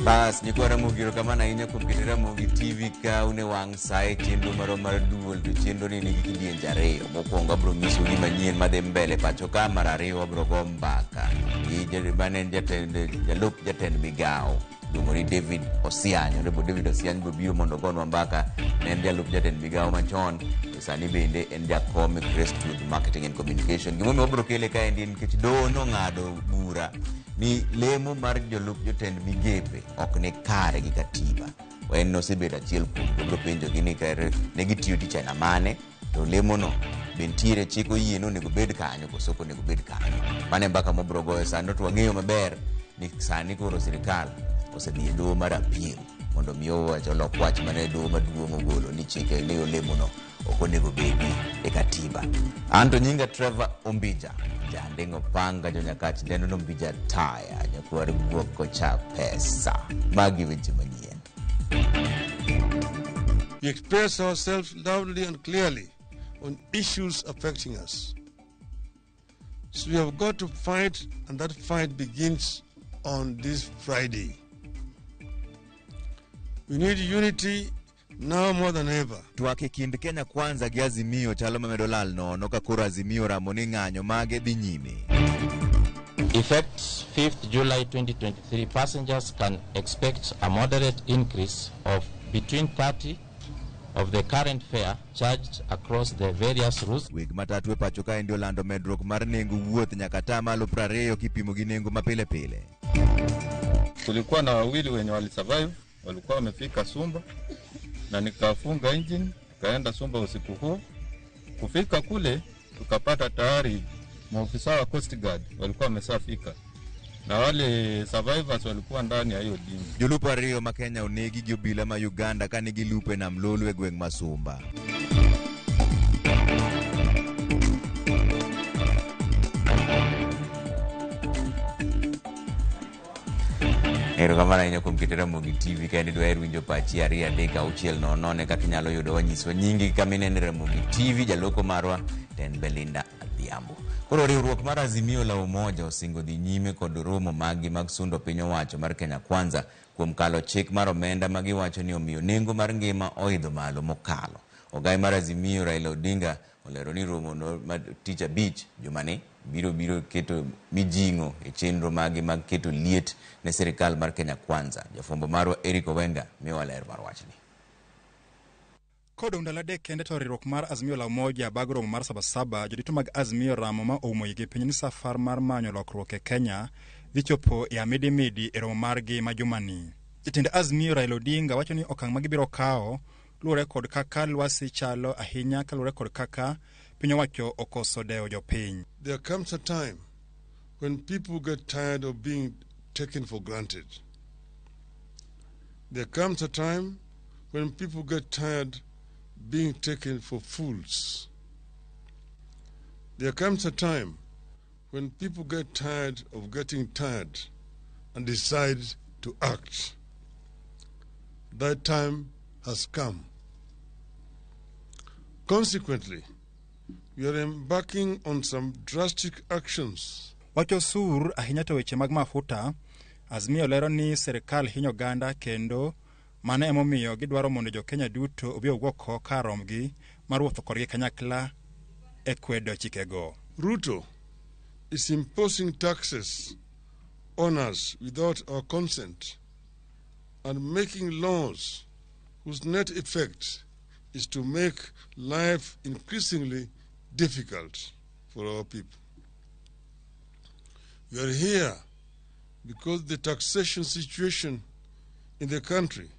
Bas, nyikwa Ramogi erokamano ahinya kuom keto Ramogi TV ka une wang' sa e chenro marwa mar duol to chenro ni nigi kidienje ariyo. Mokwongo abiro nyisou gima nyien madhi mbele pacho ka, mar ariyo wabiro go mbaka gi mane en jatend jalup jatend migawo iluongo ni David Osiany. Honorable David Osiany biro biro mondo ogonwa mbaka. Ne en jalup jatend migawo machon to sani bende en jakom e Crestwood Marketing and Communication. Gimomiyo wabiro kele kaendi en nikech doho nong'ado bura ni lemo mar jolup jotend migepe ok ni kare gi katiba. En nosebedo achiel kuom wabiro penjogi ni kare ne gitiyo tich aina mane to lemono be nitiere chik oyie ni onego bed kanyo koso ok onego bed kanyo. Mano e mbaka mobiro goyo sani to wang'eyo maber ni sani koro sirikal osedhi e doho mar appeal mondo mi owach olok wach mane doho maduong' ogolo ni chike ni olemono ok onego bedi e katiba. An to nyinga Trevor Ombija, janding'o panga jonyakach neno Ombija taya nyakwar guok cha pesa. Magi weche manyien. We express ourselves loudly and clearly on issues affecting us. So we have got to fight, and that fight begins on this Friday. We need unity now more than ever. Twak e kind Kenya Kwanza gi Azimio chalo mamedo lal nono ka koro Azimio oramo ni ng'anyo mage dhi nyime. Effect 5th July 2023, passengers can expect a moderate increase of between 30 of the current fare charged across the various routes. Weg matatu e pacho kaendi olando medruok mar nengo wuoth nyaka atamalo 20 kipimo gi nengo ma pile pile. Kulikuwa na wawili wenye walisurvive, walikuwa wamefika Sumba na nikafunga engine, tukaenda Sumba usiku huo. Kufika kule tukapata tayari maofisa wa Coast Guard walikuwa wameshafika na wale survivors walikuwa ndani ya hiyo dinghy. Jolupo ariyo ma Kenya onegi gi obila ma Uganda kane gilupo e nam Lolwe e gweng' ma Sumba. Erokamano ahinya kuom keto Ramogi TV ka in dwaher winjo pachi 2 3 6 0 e kaka inyalo yudo wanyiswa nyingi kama inene Ramogi TV jaloko marwa to en Belinda Adhiambo. Koro riwruok mar Azimio la Umoja osingo dhi nyime kod romo maggi mag sundo piny owacho mar Kenya Kwanza kuom kalo chik mar omenda ma giwacho ni omiyo nengo mar ngima oidho malo mokalo. Ogai mar Azimio Raila Odinga olero ni romo no ma tich abich jumani biro keto mijing'o e chenro magi mag keto liet ne sirikal mar Kenya Kwanza. Jafwambo marwa Eric Owenga miyowa ler mar wachni. Kodong' ndalo adek kende to riwruok mar Azimio la Umoja bag romo mar Sabasaba, jodito mag Azimio ramo ma oumo igi piny ni safar mar manyo lokruok e Kenya dhi chopo e amidimidi e romo margi ma jumani. Jatend Azimio Raila Odinga wacho ni okang' ma gibiro kawo luwore kod kaka lwasi chalo ahinya kaluwore kod kaka piny owacho okoso dewo jopiny. There comes a time when people get tired of being taken for granted. There comes a time when people get tired being taken for fools. There comes a time when people get tired of getting tired and decide to act. That time has come. Consequently, we are embarking on some drastic actions. Wacho sur ahinya to weche mag mafuta, Azimio lero ni sirikal hinyo oganda kendo mano emomiyo gidwaro mondo jo Kenya duto obi owuok oko kar romgi mar wuotho kodgi kanyakla e kwedo chikego. Ruto is imposing taxes on us without our consent and making laws whose net effect is to make life increasingly difficult for our people. We are here because the taxation situation in the country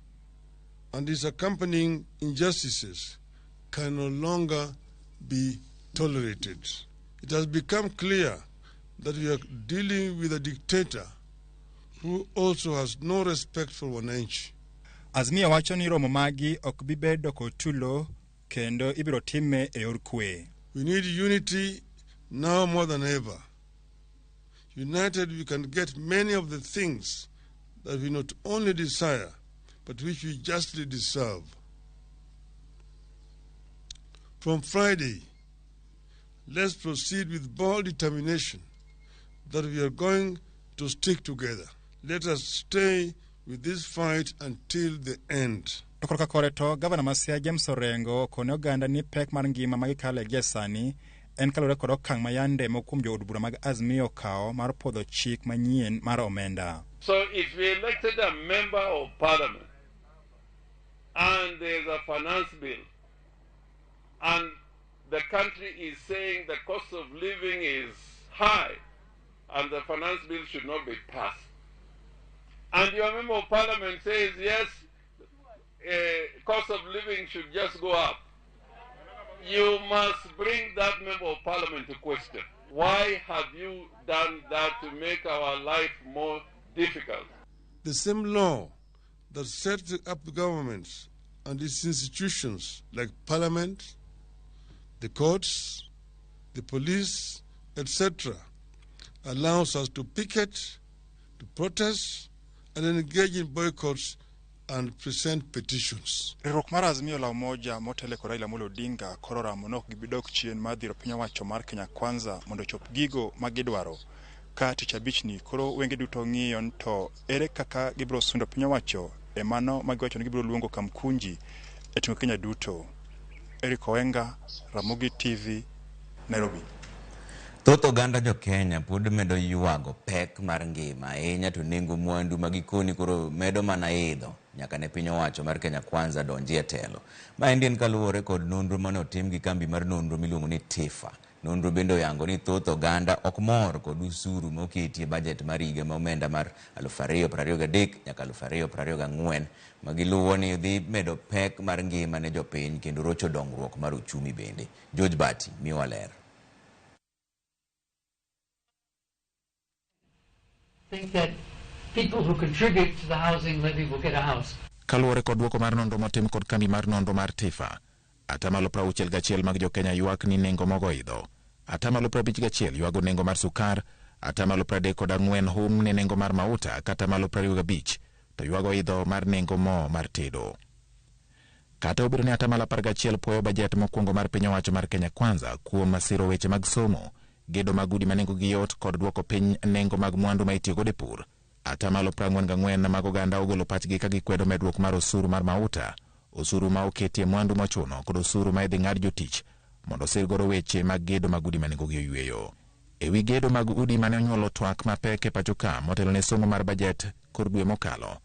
and its accompanying injustices can no longer be tolerated. It has become clear that we are dealing with a dictator who also has no respect for wananchi. Azimio wacho ni romo magi ok bi bedo kod tulo kendo ibiro time e yor kwe. We need unity now more than ever. United, we can get many of the things that we not only desire, but which we justly deserve. From Friday, let's proceed with bold determination that we are going to stick together. Let us stay with this fight until the end. To korka kore to gavana ma Siaya James Orengo okone oganda ni pek mar ngima ma gikale gie sani en kaluwore kod okang' ma yande moko kuom jood bura mag Azimio okawo mar puodho chik manyien mar omenda. So if we elected a member of parliament and there's a finance bill and the country is saying the cost of living is high and the finance bill should not be passed, and your member of parliament says, yes, cost of living should just go up, you must bring that member of parliament to question. Why have you done that to make our life more difficult? The same law that sets up governments and its institutions like parliament, the courts, the police, etc., allows us to picket, to protest, and engage in boycotts and present petitions. Riwruok mar Azimio la Umoja motelo kod Raila Amolo Odinga koro oramo ni ok gibi dok chien mar dhiro piny owacho mar Kenya Kwanza mondo ochop gigo ma gidwaro. Ka tich abichni koro wenge duto ng'iyo ni to ere kaka gibiro sundo piny owacho e mano ma giwacho ni gibiro luongo Kamkunji e ting'o Kenya duto. Eric Owenga, Ramogi TV, Nairobi. Thoth oganda jo Kenya pod medo ywago pek mar ngima ahinya to nengo mwandu ma gikoni koro medo mana idho nyaka ne piny owacho mar Kenya Kwanza donji e telo. Maendi en kaluwore kod nonro mane otim gi kambi mar nonro miluongo ni TIFA. Nonro bende oyango ni thoth oganda ok mor kod usuru moketi e bajet mar higa ma omenda mar 2023 nyaka 2024 ma giluwo ni dhi medo pek mar ngima ne jopiny kendo rocho dongruok mar uchumi bende. George Bati miwa ler. Think that people who contribute to the housing levy will get a house. Kaluwore kod duoko mar nonro motim kod kambi mar nonro mar TIFA, 61% mag jo-Kenya ywak ni nengo mogo idho, 51% ywago nengo mar sukar, 34% hum ne nengo mar mauta, kata 25% to ywago idho mar nengo mo mar tedo. Kata obedo ni 11% puoyo bajet mokwongo mar piny owacho mar Kenya Kwanza kuom siro weche mag somo, gedo mag udi ma nengogi yot kod duoko piny nengo mag mwandu ma itiyogodo e pur, 44% mag oganda ogolo pachgi ka gikwedo medruok mar osuru mar mauta, osuru ma oketie mwandu mochuno kod osuru ma idhi ng'ad jotich mondo osir godo weche mag gedo mag udi ma nengogi oyweyo. E wi gedo mag udi mane onyuolo twak mapek e pacho ka motelo ne somo mar bajet kor dwe mokalo,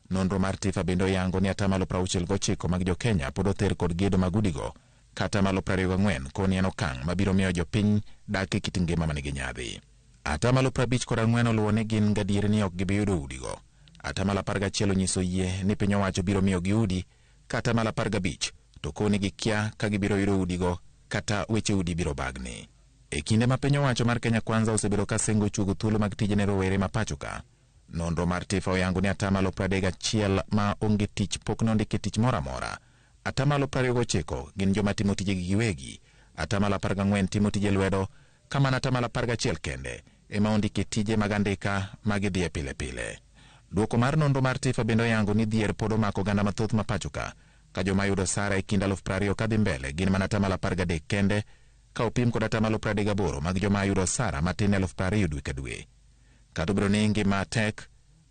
nonro mar TIFA bende oyango ni 69% mag jo-Kenya pod other kod gedo mag udigo, kata 24% koni en okang' mabiro miyo jopiny dak e kit ngima manigi nyadhi. 54% oluwo ni gin gadier ni ok gibi yudo udigo. 11% onyiso yie ni piny owacho biro miyogi udi, kata 15% to koni gikia ka gibiro yudo udigo kata weche udi biro bagni. E kinde ma piny owacho mar Kenya Kwanza osebedo ka singo chuogo thuolo mag tije ne rowere ma pacho ka, nonro mar TIFA oyango ni 31% ma onge tich pok nondiki tich moro amora, 29% gin joma timo tijegi giwegi, 14% timo tije lwedo, ka mana 11% kende ema ondiki tije mag andika ma gidhiye pile pile. Duoko mar nonro mar TIFA bende oyango ni dhier pod omako oganda mathoth ma pacho ka, ka joma yudo sara e kind 20,000 kadhi mbele gin mana 13% kende, ka opim kod 38% mag joma yudo sara matin 20,000 dwe ka dwe. Kata obedo ni ngima tek,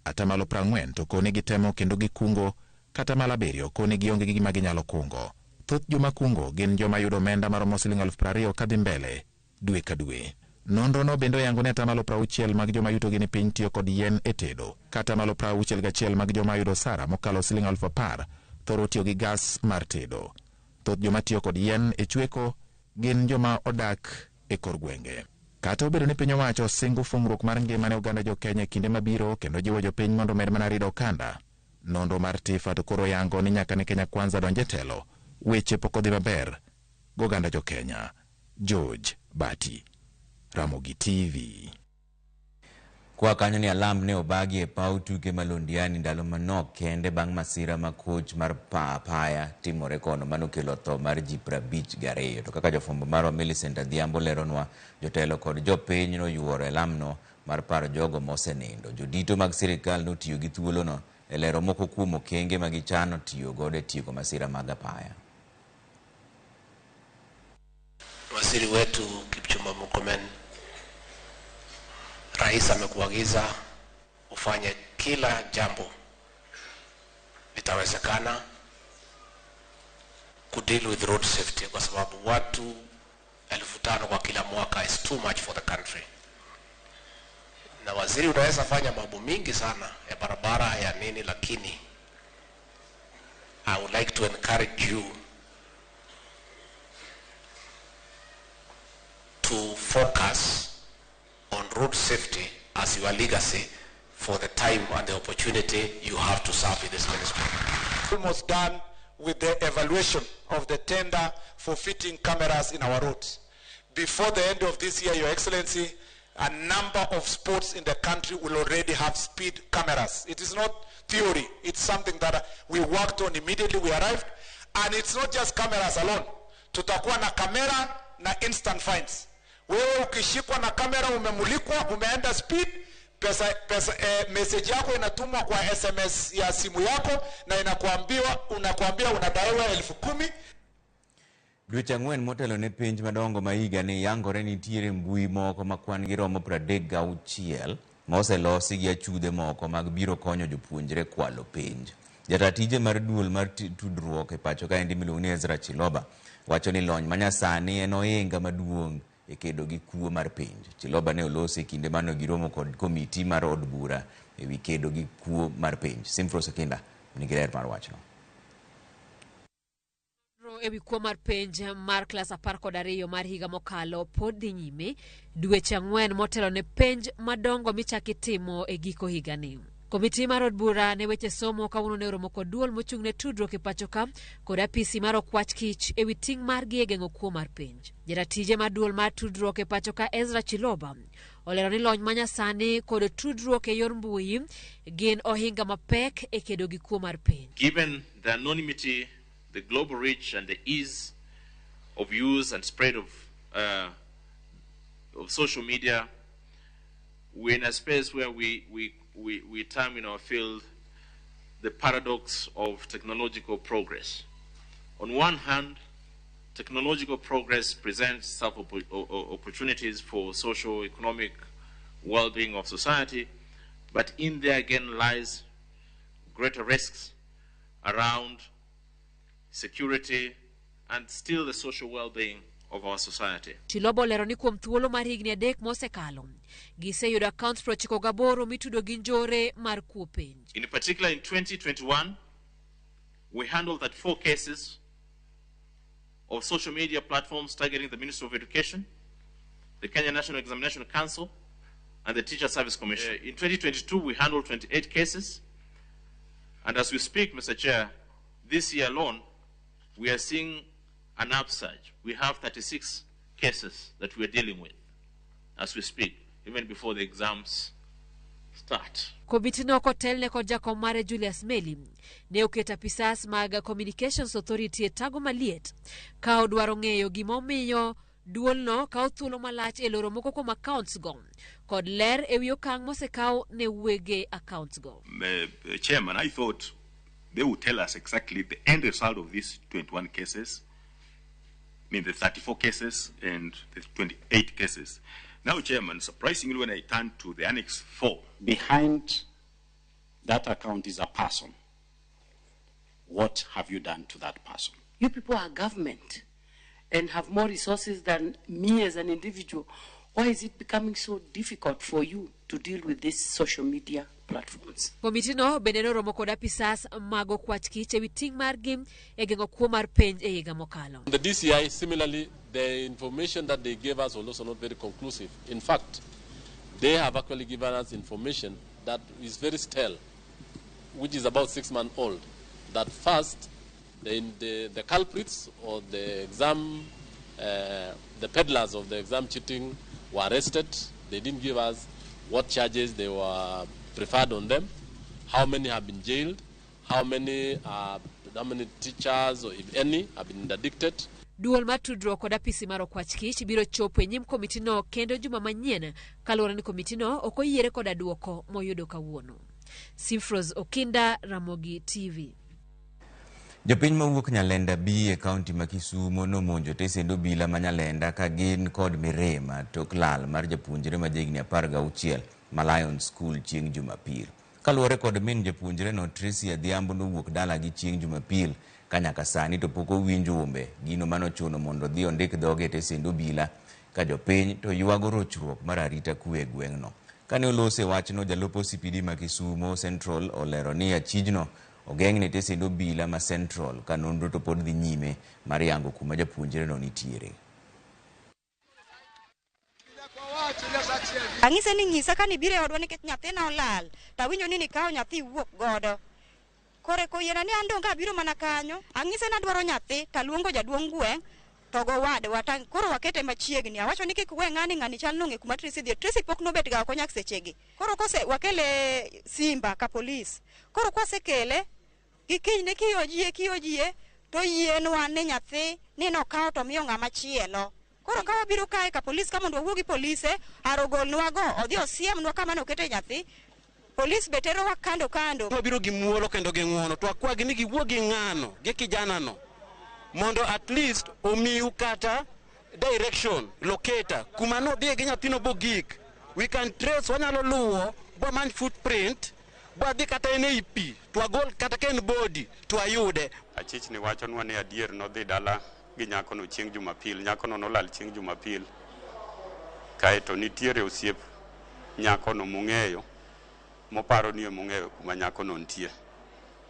40% to koni gitemo kendo gikungo, kata 7% koni gionge gi gima ginyalo kungo. Thoth joma kungo gin joma yudo omenda maromo siling 20,000 kadhi mbele dwe ka dwe. Nonro no bende oyango ni 60% mag joma yutogi ni piny tiyo kod yien e tedo, kata 61% mag joma yudo sara mokalo siling 10,000 thoro tiyo gi gas mar tedo. Thoth joma tiyo kod yien e chweko gin joma odak e kor gwenge. Kata obedo ni piny owacho singo fungruok mar ngima ne oganda jo-Kenya e kinde mabiro kendo jiwo jopiny mondo omed mana rido okanda, nonro mar TIFA to koro yango ni nyaka ne Kenya Kwanza donj e telo, weche pok odhi maber goganda jo-Kenya. George Bati, Ramogi TV. Kwa kanyo ni alam ne obagi e paw tuke ma Londiani ndalo manok kende bang' masira ma koch mar apaya timore kono manokelo tho mar ji 52. To kaka jofwambo marwa Millicent Adhiambo leronwa, jotelo kod jopiny noyuoro e lamno mar paro jogo mosenindo. Jodito mag sirikal notiyo gi thuolono e lero moko kuom okenge ma gichano tiyo godo e tieko masira mag apaya. Waziri wetu Kipchumba Murkomen, Rais amekuagiza ufanye kila jambo Litawezekana kudeal with road safety, kwa sababu watu 5,000 kwa kila mwaka is too much for the country. Na waziri, unaweza fanya mambo mingi sana ya barabara ya nini, lakini I would like to encourage you to focus on road safety as your legacy for the time and the opportunity you have to serve in this ministry. Almost done with the evaluation of the tender for fitting cameras in our roads. Before the end of this year, Your Excellency, a number of sports in the country will already have speed cameras. It is not theory. It's something that we worked on immediately we arrived. And it's not just cameras alone. Tutakuwa na kamera na instant fines. Wewe ukishikwa na kamera umemulikwa, umeenda speed, pesa, pesa, message yako inatumwa kwa SMS ya simu yako na inakuambiwa, unakuambia unadaiwa 10,000. Dweche 4 motelo ne penj madongo ma higa ni yangore nitiere mbui moko ma kwan gi romo 36 ma oselosi gi achudhe moko mag biro konyo jopuonjre kwalo penj. Jata tije mar duol mar tudruok e pacho kaendi miluongo ni Ezra Chiloba wacho ni lony manyasani en ohinga maduong' e kedo gi kuo mar penj. Chiloba ne olosi e kinde mane giromo kod komiti mar od bura e wi kedo gi kuo mar penj. Simfros Okinda nigi ler mar wachno. Ewi kuo mar penj mar klas 12 mar higa mokalo pod dhi nyime dweche 4 motelo ne penj madongo michaki timo e giko higani. Komiti mar od bura ne weche somo kawuono ne oromo kod duol mochung' ne tudruok e pacho ka kod apisi mar okwach kich ewi ting' margi e geng'o kuo mar penj. Jaratije mar duol mar tudruok e pacho ka Ezra Chiloba olero ni lony manyasani kod tudruok e yor mbui gin ohinga mapek e kedo gi kuo mar penj. Given the anonymity, the global reach and the ease of use and spread of social media, we're in a space where we term in our field the paradox of technological progress. On one hand, technological progress presents self opportunities for social, economic well-being of society, but in there again lies greater risks around security and still the social well-being of our society. Chiloba olero ni kuom thuolo mar higni 3 mosekalo, giseyudo accounts 98 mitudo gi njore mar kuo penj. In particular, in 2021, we handled 34 cases of social media platforms targeting the Ministry of Education, the Kenya National Examination Council, and the Teacher Service Commission. In 2022, we handled 28 cases. And as we speak, Mr. Chair, this year alone, we are seeing an upsurge. We have 36 cases that we are dealing with as we speak, even before the exams start. Komiti no kotelne kod jakom mare Julius Meli ne oketo apisas mag Communications Authority e tago maliet ka odwaro ng'eyo gimomiyo duolno kawo thuolo malach e loro moko kuom accounts go kod ler ewi okang' mosekaw ne wege accounts go. Chairman, I thought they would tell us exactly the end result of these 21 cases, I mean the 34 cases and the 28 cases. Now, Chairman, surprisingly, when I turned to the Annex 4... Behind that account is a person. What have you done to that person? You people are government and have more resources than me as an individual. Why is it becoming so difficult for you to deal with these social media platforms? Komiti no bende noromo kod apisas mag okwach kich ewi ting' margi e geng'o kuo mar penj e higa mokalo. The DCI, similarly, the information that they gave us was also not very conclusive. In fact, they have actually given us information that is very stale, which is about 6 months old. That first, the culprits or the exam, the peddlers of the exam cheating were arrested. They didn't give us what charges they were preferred on them, how many have been jailed, how many teachers, or if any, have been interdicted. Duol mar tudruok kod apisi mar okwach kich biro chopo e nyim komitino kendo juma manyien kaluwore ni komitino ok oyiere koda duoko moyudo kawuono. Simfros Okinda, Ramogi TV. Jopiny mawuok Nyalenda B e kaunti ma Kisumo nomonjo tesend obila ma Nyalenda ka gin kod mirema tok lal mar japuonjre ma jahigni 16 ma Lion School chieng' Jumapil. Kaluwore kod min japuonjreno, Tracy Adhiambo nowuok dalagi chieng' Jumapil ka nyaka sani to pok owinj umbe, gino manochuno mondo odhi ondik dhoge e tesend obila ka jopiny to ywago rochruok mar arita kwe e gweng'no. Kane olose wachno, jalup OCPD ma Kisumo Central olero ni achijno ogeng'ne tesend obila ma Central ka nonro to pod dhi nyime mar yango kuma japuonjreno nitiere. Ang'ise ni nyisa ka nibiro e odwa nikech nyathina olal, to awinjo ni nikawo nyathi iwuok godo. Kore koyiena ni an donge abiro mana kanyo. Ang'ise ni adwaro nyathi, taluongo jaduong' gweng' to gowadwa ta koro wakete machiegni. Awacho ni kik we ng'ani ng'ani chal nong'e kuma Tracy dhiye. Tracy pok nobet ga oko nyaka sechegi. Koro kose wakele Simba ka polis. Koro kwasekele gi kinyne kiyojie to yienwa ni nyathi ni nokawo to miyo ng'ama chielo. Koro ka wabiro kae ka polis ka mondo wawuo gi polise, arogolnwa go, odhi osiemnwa kama nokete nyathi. Polis be terowa kando kando. Wabiro gi muolo kendo gi ng'uono, to akwagi ni giwuo gi ng'ano, gi kijana no, mondo at least omiu kata direction, locator, kuma nodhiye gi nyathino bogik. We can trace, wanyalo luwo, bwamany footprint, bwadhi kata en ei pi, to wagol kata ka en body, to wayude. Achich ni wachonwa ni adier nodhi dala gi nyakono chieng' Jumapil. Nyakono nolal chieng' Jumapil. Kaeto nitiere osiep nyakono mong'eyo, moparo ni emong'eyo kuma nyakono nitie.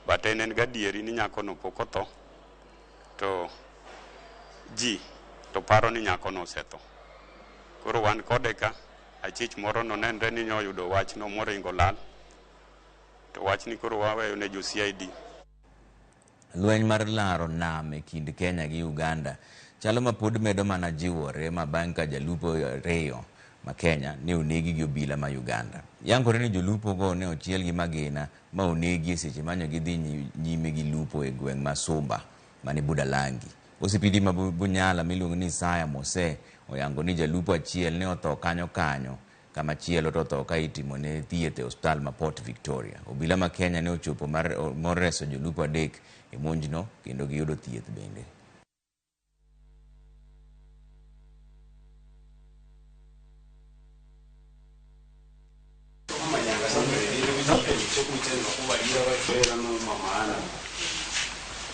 But en gadieri ni nyakono pok otho, to ji to paro ni nyakono osetho. Koro wan kode ka, achich moro nonenre ni nyoyudo wachno moringo lal. To wachni koro waweyo ne jo CID. Lweny mar laro nam e kind Kenya gi Uganda chalo ma pod medo mana jiwore ma bang' ka jalupo ariyo ma Kenya ne onegi gi obila ma Uganda. Yangore ni jolupo go ne ochiel gi magina ma onegi e seche mane gidhi nyime gi lupo e gweng' ma Sumba mane Budalangi. OCPD ma Bunyala miluongo ni Isaya Mose oyango ni jalupo achiel ne otho kanyo kanyo kamachielo to otho ka itimone thieth e osiptal ma Port Victoria. Obila ma Kenya ne ochopo mar reso jolupo adek e monjno kendo giyudo thieth bende.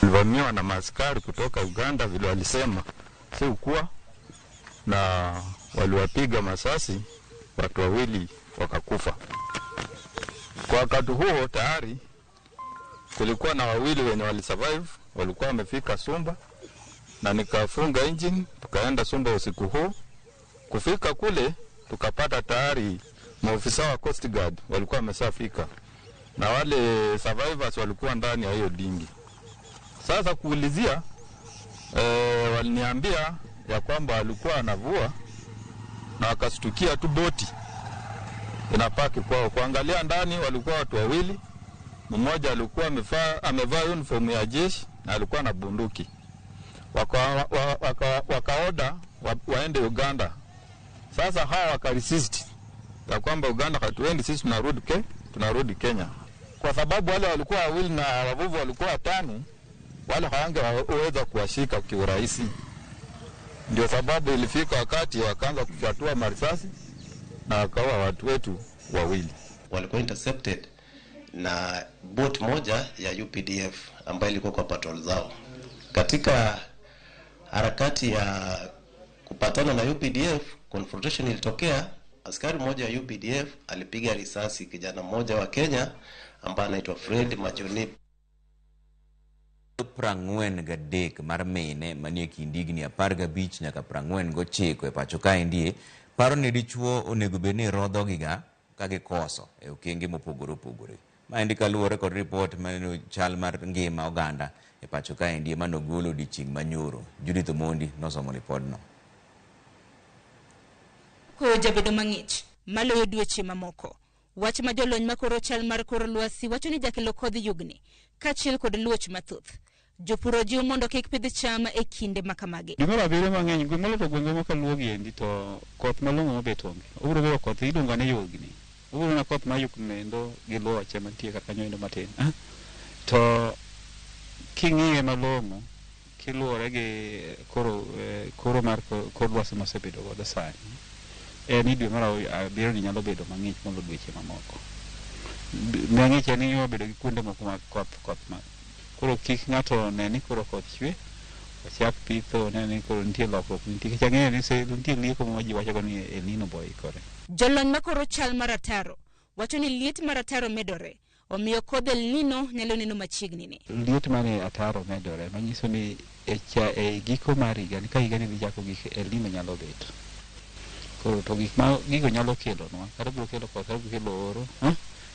Walivamiwa na maaskari kutoka Uganda, vile walisema si ukua, na waliwapiga masasi watu wawili wakakufa. Kwa wakati huo tayari kulikuwa na wawili wenye walisurvive, walikuwa wamefika Sumba, na nikafunga engine tukaenda Sumba usiku huo. Kufika kule tukapata tayari maofisa wa Coast Guard walikuwa wameshafika, na wale survivors walikuwa ndani ya hiyo dingi. Sasa kuulizia, waliniambia ya kwamba walikuwa wanavua na wakastukia tu boti inapaki kwao. Kuangalia ndani walikuwa watu wawili, mmoja alikuwa amevaa uniform ya jeshi na alikuwa na bunduki. Wakaoda waende Uganda. Sasa hawa wakaresist ya kwamba Uganda hatuendi sisi, tunarudi Kenya. Kwa sababu wale walikuwa wawili na wavuvi walikuwa watano, wale hawangeweza kuwashika kiurahisi. Ndio sababu ilifika wakati wakaanza kufyatua marisasi na wakaua watu wetu wawili. Walikuwa intercepted na boat moja ya UPDF ambayo ilikuwa kwa patrol zao. Katika harakati ya kupatana na UPDF, confrontation ilitokea. Askari mmoja wa UPDF alipiga risasi kijana mmoja wa Kenya ambaye anaitwa Fred Majoni. 43 mar mine manie kind higni 15 nyaka 49 e pacho kaendie paro ni dichuo onego bed ni rodhogiga ka gikoso e okenge mopogore opogore. Maendi kaluwore kod ripot maneno chal mar ngima oganda e pacho kaendie manogol odiechieng' manyoro. Judith Omondi nosomo ripodno. Koyo jabedo mang'ich maloyo dweche mamoko. Wach ma jolony makoro chal mar kor lwasi wacho ni jakelo kodh yugni kaachiel kod luoch mathoth. Jopur ojiw mondo kik pidh cham e kinde makamagi. Dwe mar abiriyo mang'eny gweng' moloyo gwenge makaluo gi endi to koth malong'o mobet onge. Obiro bedo koth iluongo ni yugni. Obiro na koth mayugno endo gi luoche mantie kar kanyo endo matin. To king'iye malong'o kiluwore gi koro mar kor lwasi mosebedo godo sani, en ni dwe mar abiriyo ni nyalo bedo mang'ich moloyo dweche mamoko. Mang'ich en ni wabedo gi kuonde moko mag koth ma koro kik ng'ato ne ni koro koth chwe ochak pitho one ni koro nitie lokruok nitie nikech ang'eyo ni nitie lieko ma ji wacho go ni El Nino bo ikore. Jolony makoro chal mar ataro wacho ni liet mar ataro medore, omiyo kodh El Nino nyalo neno machiegni ni. Liet mar ataro medore manyiso ni e giko mar higani ka higani dhi chako gik El Nino nyalo bet. Koro to gik ma gigo nyalo kelonwa kata biro kelo koth kata biro kelo oro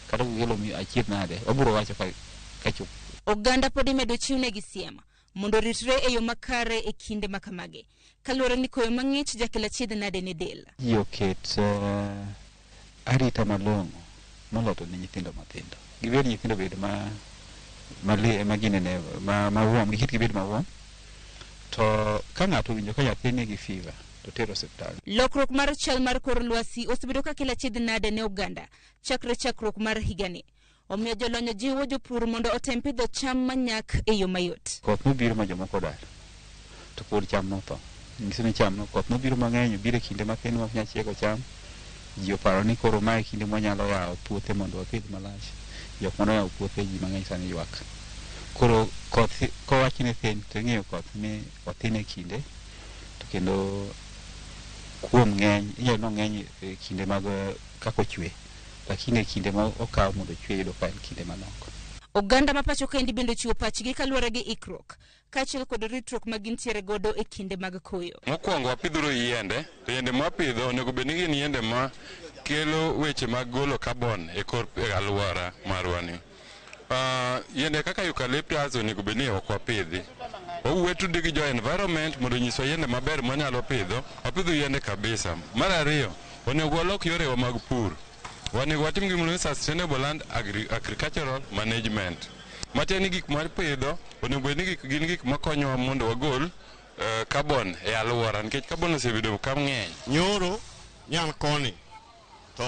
kata biro kelo achiedh nade wabiro wacho ka chop. Oganda pod imedo chiwnegi siem mondo oritre e yo makare e kinde ma kamagi. Kaluwore ni koyo mang'ich jakelo achiedh nade ne del. Ji oket arita malong'o moloyo to ne nyithindo mathindo. Gibed nyithindo bed ma warm, giket gibed ma warm. To ka ng'ato owinjo ka nyathi nigi fever to tero osiptal. Lokruok mar chal mar kor lwasi osebedo ka kelo achiedh nade ne oganda chakre chakruok mar higani. Omiyo jolony jiwo jopur mondo otem pidho cham manyak e yo mayot. Koth nobiro ma jomoko odar to pod cham notho. Nyiso ni cham no koth nobiro mang'eny obiro e kinde mathin ma ok nyal chiego cham. Ji oparo ni koro mae kinde mwanyalo yawo puothe mondo wapidh malach. Jok manoyawo puothe ji mang'eny sani ywak. Koro koth kowach ni thin to ing'eyo koth ni othin e kinde to kendo kuom ng'eny inyalo no ng'eny e kinde mag kaka ochwe. Lakini e kinde ma okawo mondo ochwe yudo ka en kinde manok. Oganda ma pacho kaendi bende ochiwo pachgi kaluwore gi ikruok kaachiel kod ritruok ma gintiere godo e kinde mag koyo. Mokwongo wapidhuru yiende, to yiende mwapidho onego bed ni gin yiende ma kelo weche mag golo carbon e kor alwora marwa ni. Yiende kaka eucalyptus onego bed ni ok wapidhi. Wawuoyo tude gi jo environment mondo onyiswa yiende maber mwanyalo pidho, wapidho yiende kabisa. Mar ariyo, onego walok yorewa mag pur. Onego watim gima iluongo ni sustainable land agricultural management. Matiende ni gik mwapidho onego bed ni gin gik makonyowa mondo wagol carbon e alwora nikech carbon osebedo ka ng'eny. Nyoro nyan koni to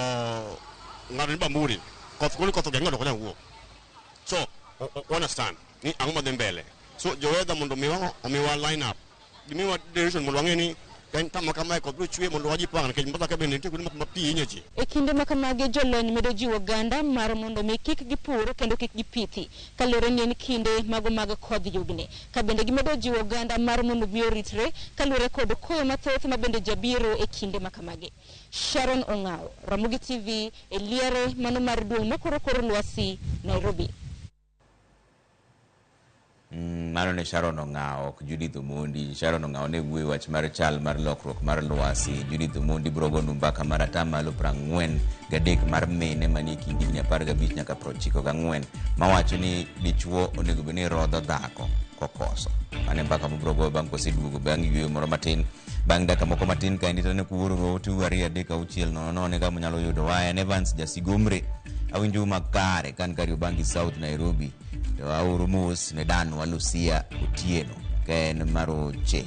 ng'ato ni Bamburi koth golo koth ogeng'o to ok onyal wuok. So understand ni ang'o madhi mbele. So jowedha mondo omiwa line up, gimiwa direction mondo wang'e ni en kama kamae koth biro chwe mondo wajipang nikech Mombasa ka bende nitie kuonde ma pi hinyo ji. E kinde ma kamagi jolony medo jiwo oganda mar mondo mi kik gipur kendo kik gipithi kaluwore ni en kinde mago mag kodh yugni. Ka bende gimedo jiwo oganda mar mondo mi oritre kaluwore kod koyo mathoth ma bende jabiro e kinde ma kamagi. Sharon Ong'awo, Ramogi TV, e liere mano mar duol makoro kor lwasi, Nairobi. Mano ne Sharon Ong'awo, ok Judith Omondi. Sharon Ong'awo ne wuoyo wach mar chal mar lokruok mar lwasi. Judith Omondi biro gono mbaka mar atamalo 43 mar mine manie kind higni 15 nyaka 94 mawacho ni dichuo onego bed ni rodho dhako kokoso. Mano e mbaka mabiro goyo bang' koseduogo bang' yueyo moro matin. Bang' dakika moko matin kaendi to ne kuoro ote 2 3 6 0 0 kama unyalo yudo wa. En Evans Jasigomre. Awinjo makare kan Kariobangi South Nairobi. To aoro mos ne danwa Lucia Otieno ka en Maroche.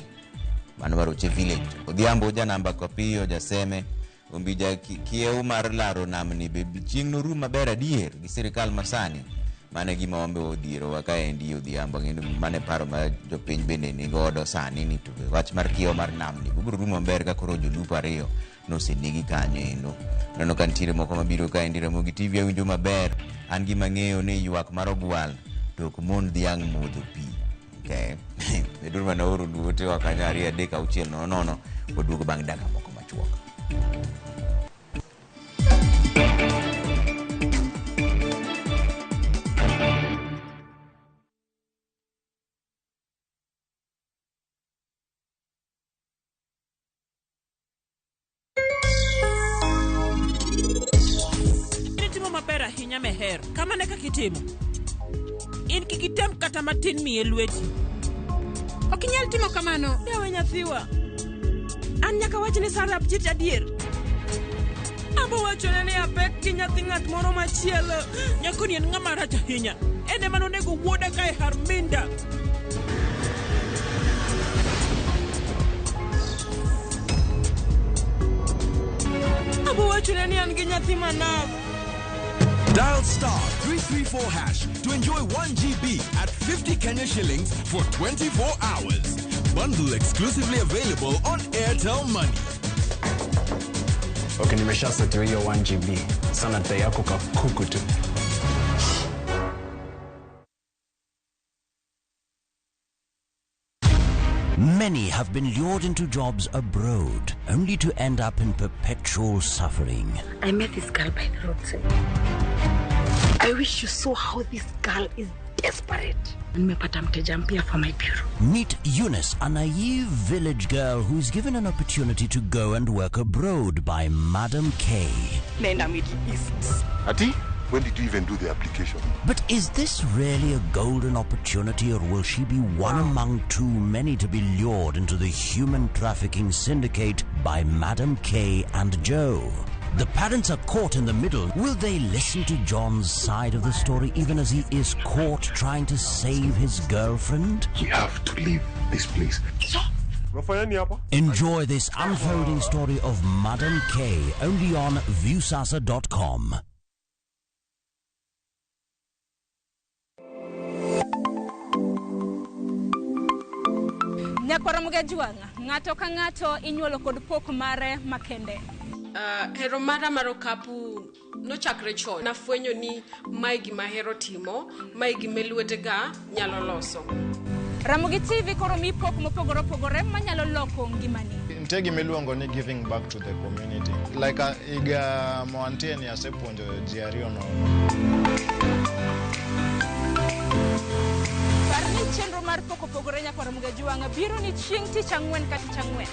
Mano Maroche Village. Odhiambo janamba Kopiyo Jaseme Ombija kiew mar laro namni be chieng' norum maber adier gi sirikal masani. Mano e gima wambe odhierowa kaendi Odhiambo. Ang'eyo ni mano e paro ma jopiny bende nigodo sani ni to wach mar kiew mar namni biro rumo maber ka koro jolupo 2 nosenegi kanyo endo. Aneno ka nitiere moko mabiro kaendi Ramogi TV awinjo maber. An gima ang'eyo ni ywak mar ogwal to ok mon dhiang' modho pi. Okay. Beduru mana oro otewa kanyo 2 3 6 0 0 waduogo bang' dakika moko machuok. Itimo maber ahinya Meher, kamano e kaka itimo. In kik item kata matin miye lweti. Ok inyal timo kamano. Dawe nyathiwa. An nyaka wach ni Sarabjit adier. Abo wachone ni apek gi nyathi ng'at moro machielo. Nyakoni en ng'ama rach ahinya. En ema nonego wuoda kae Harminda. Abo wachone ni an gi nyathi manok. Dial star 334 hash to enjoy 1 GB at 50 Kenya shillings for 24 hours. Bundle exclusively available on Airtel Money. Okay, nimeshasetiwa hiyo 1 GB. Sana dai yako kakuku tu. Many have been lured into jobs abroad, only to end up in perpetual suffering. I met this girl by the roadside. I wish you saw how this girl is desperate. Nimepata mteja mpya for my bureau. Meet Eunice, a naive village girl who's given an opportunity to go and work abroad by Madam K. Naenda Middle East. Ati, when did you even do the application? But is this really a golden opportunity, or will she be one among too many to be lured into the human trafficking syndicate by Madam K and Joe? The parents are caught in the middle. Will they listen to John's side of the story even as he is caught trying to save his girlfriend? We have to leave this place. Enjoy this unfolding story of Madam K only on Viusasa.com. Nyakwara Mugajwang', ng'ato ka ng'ato inyuolo kod pok mare makende. Hero mara mar okapu nochakre chon. Nafwenyo ni mae gima ahero timo, mae gima lwetega nyalo loso. Ramogi TV koro mi pok mopogore opogore manyalo loko ngimani. Nitie gima iluongo ni giving back to the community. Like higa moantie ni asepuonjo ji ariyo nono. Par ni chenro mar pok opogore nyakwara Mugajwang' biro ni chieng' tich ang'wen ka tich ang'wen.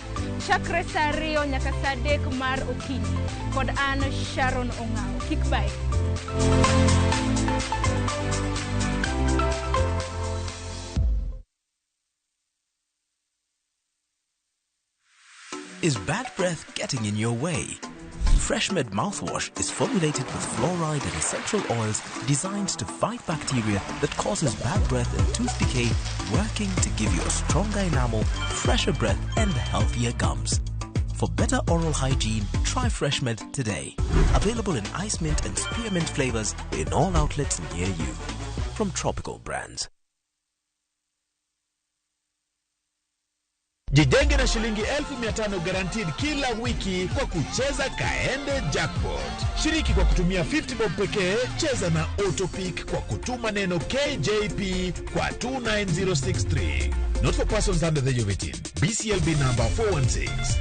Chakre saa 2 nyaka saa 3 mar okinyi. Kod an Sharon Ong'ao. Kik bae. Is bad breath getting in your way? FreshMed mouthwash is formulated with fluoride and essential oils designed to fight bacteria that causes bad breath and tooth decay, working to give you a stronger enamel, fresher breath, and healthier gums. For better oral hygiene, try FreshMed today. Available in ice mint and spearmint flavors in all outlets near you. From Tropical Brands. Jijenge na shilingi 1500 guaranteed kila wiki kwa kucheza Kaende Jackpot. Shiriki kwa kutumia 50 bob pekee, cheza na Autopick kwa kutuma neno KJP kwa 29063. Not for persons under the age of 18. BCLB number 416.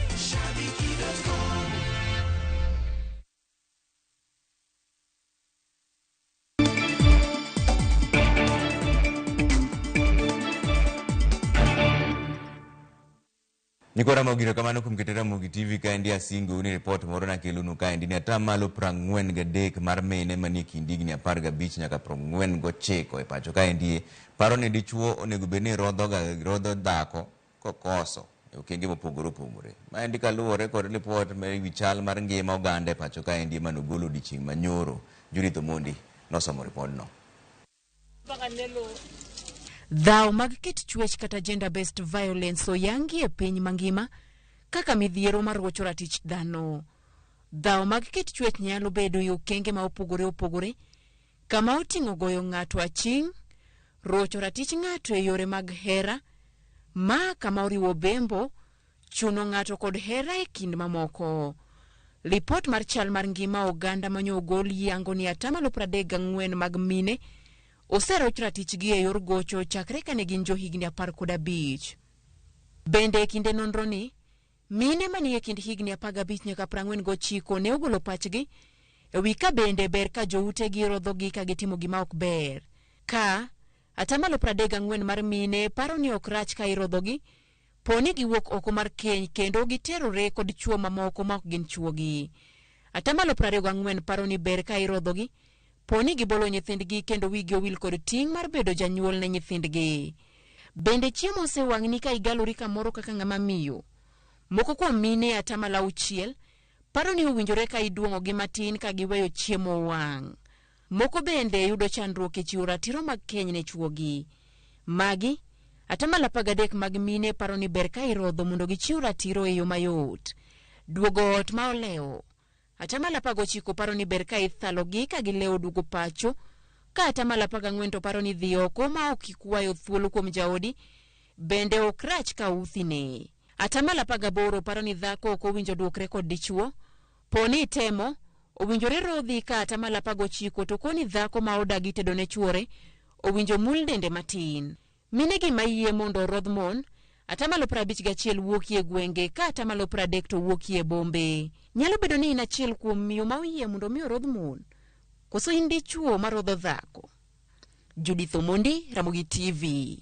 Nyikwa Ramogi erokamano kuom keto Ramogi TV kaendi asingo ni report moro nakelonu kaendi ni atamalo 43 mar mine manie kind higni 15 nyaka 49 e pacho kaendi paro ni dichuo onego bed ni rodho dhako kokoso e okenge mopogore opogore. Maendi kaluwore kod ripot ewi chal mar ngima oganda e pacho kaendi manogolo odiochieng' manyoro. Judith Omondi nosomo ripodno. Dhaw mag kit chwech kata gender based violence oyangi e piny mangima kaka midhiero mar rocho ratich dhano. Dhaw mag kit chwech nyalo bedo e okenge ma opogore opogore, kama oting'o goyo ng'ato aching', rocho ratich ng'ato e yore mag hera, ma kama oriwo bembo, chuno ng'ato kod hera e kind mamoko. Lipot mar chal mar ngima oganda manyo ogol yango ni atamalo 34 mag mine oseroch ratichgi e yor gocho chakre kane gin johigni 15. Bende e kinde nonro ni, mine manie kind higni 15 nyaka 49 ne ogolo pachgi e wi ka bende ber ka joutegi rodhogi ka gitimo gima ok ber. Ka atamalo 34 mar mine paro ni ok rach ka irodhogi, poni giwuok oko mar keny kendo giterore kod chwo mamoko ma ok gin chwogi. Atamalo 24 paro ni ber ka irodhogi, poni gibolo nyithindgi kendo wigi owil kod ting' mar bedo janyuol ne nyithindgi. Bende chiemo osewang'ni ka igalori kamoro kaka ng'ama miyo. Moko kuom mine atamalo 6 paro ni owinjore ka iduong'ogi matin ka giweyo chiemo wang'. Moko bende yudo chandruok e chiwo ratiro mag keny ne chwogi. Magi, atamalo 13 mag mine paro ni ber ka irodho mondo gichiw ratiro e yo mayot. Duogo ot ma olewo. Atamalo 19 paro ni ber ka ithalogi ka gilewo duogo pacho, ka atamalo 14 to paro ni dhi oko ma ok ikwayo thuolo kuom jaodi, bende ok rach ka uthine. Atamalo 18 paro ni dhako ok owinjo duokre kod dichuo, poni itemo, owinjore rodhi ka atamalo 19 to koni dhako ma odagi tedo ne chuore, owinjo mul dende matin. Mine gi mayie mondo orodh mon, 51% wuokie gwenge ka 30% to wuokie bombe. Nyalo bedo ni in achiel kuom miyo ma oyie mondo mi orodh mon, koso in dichuo ma rodho dhako. Judith Omondi, Ramogi TV.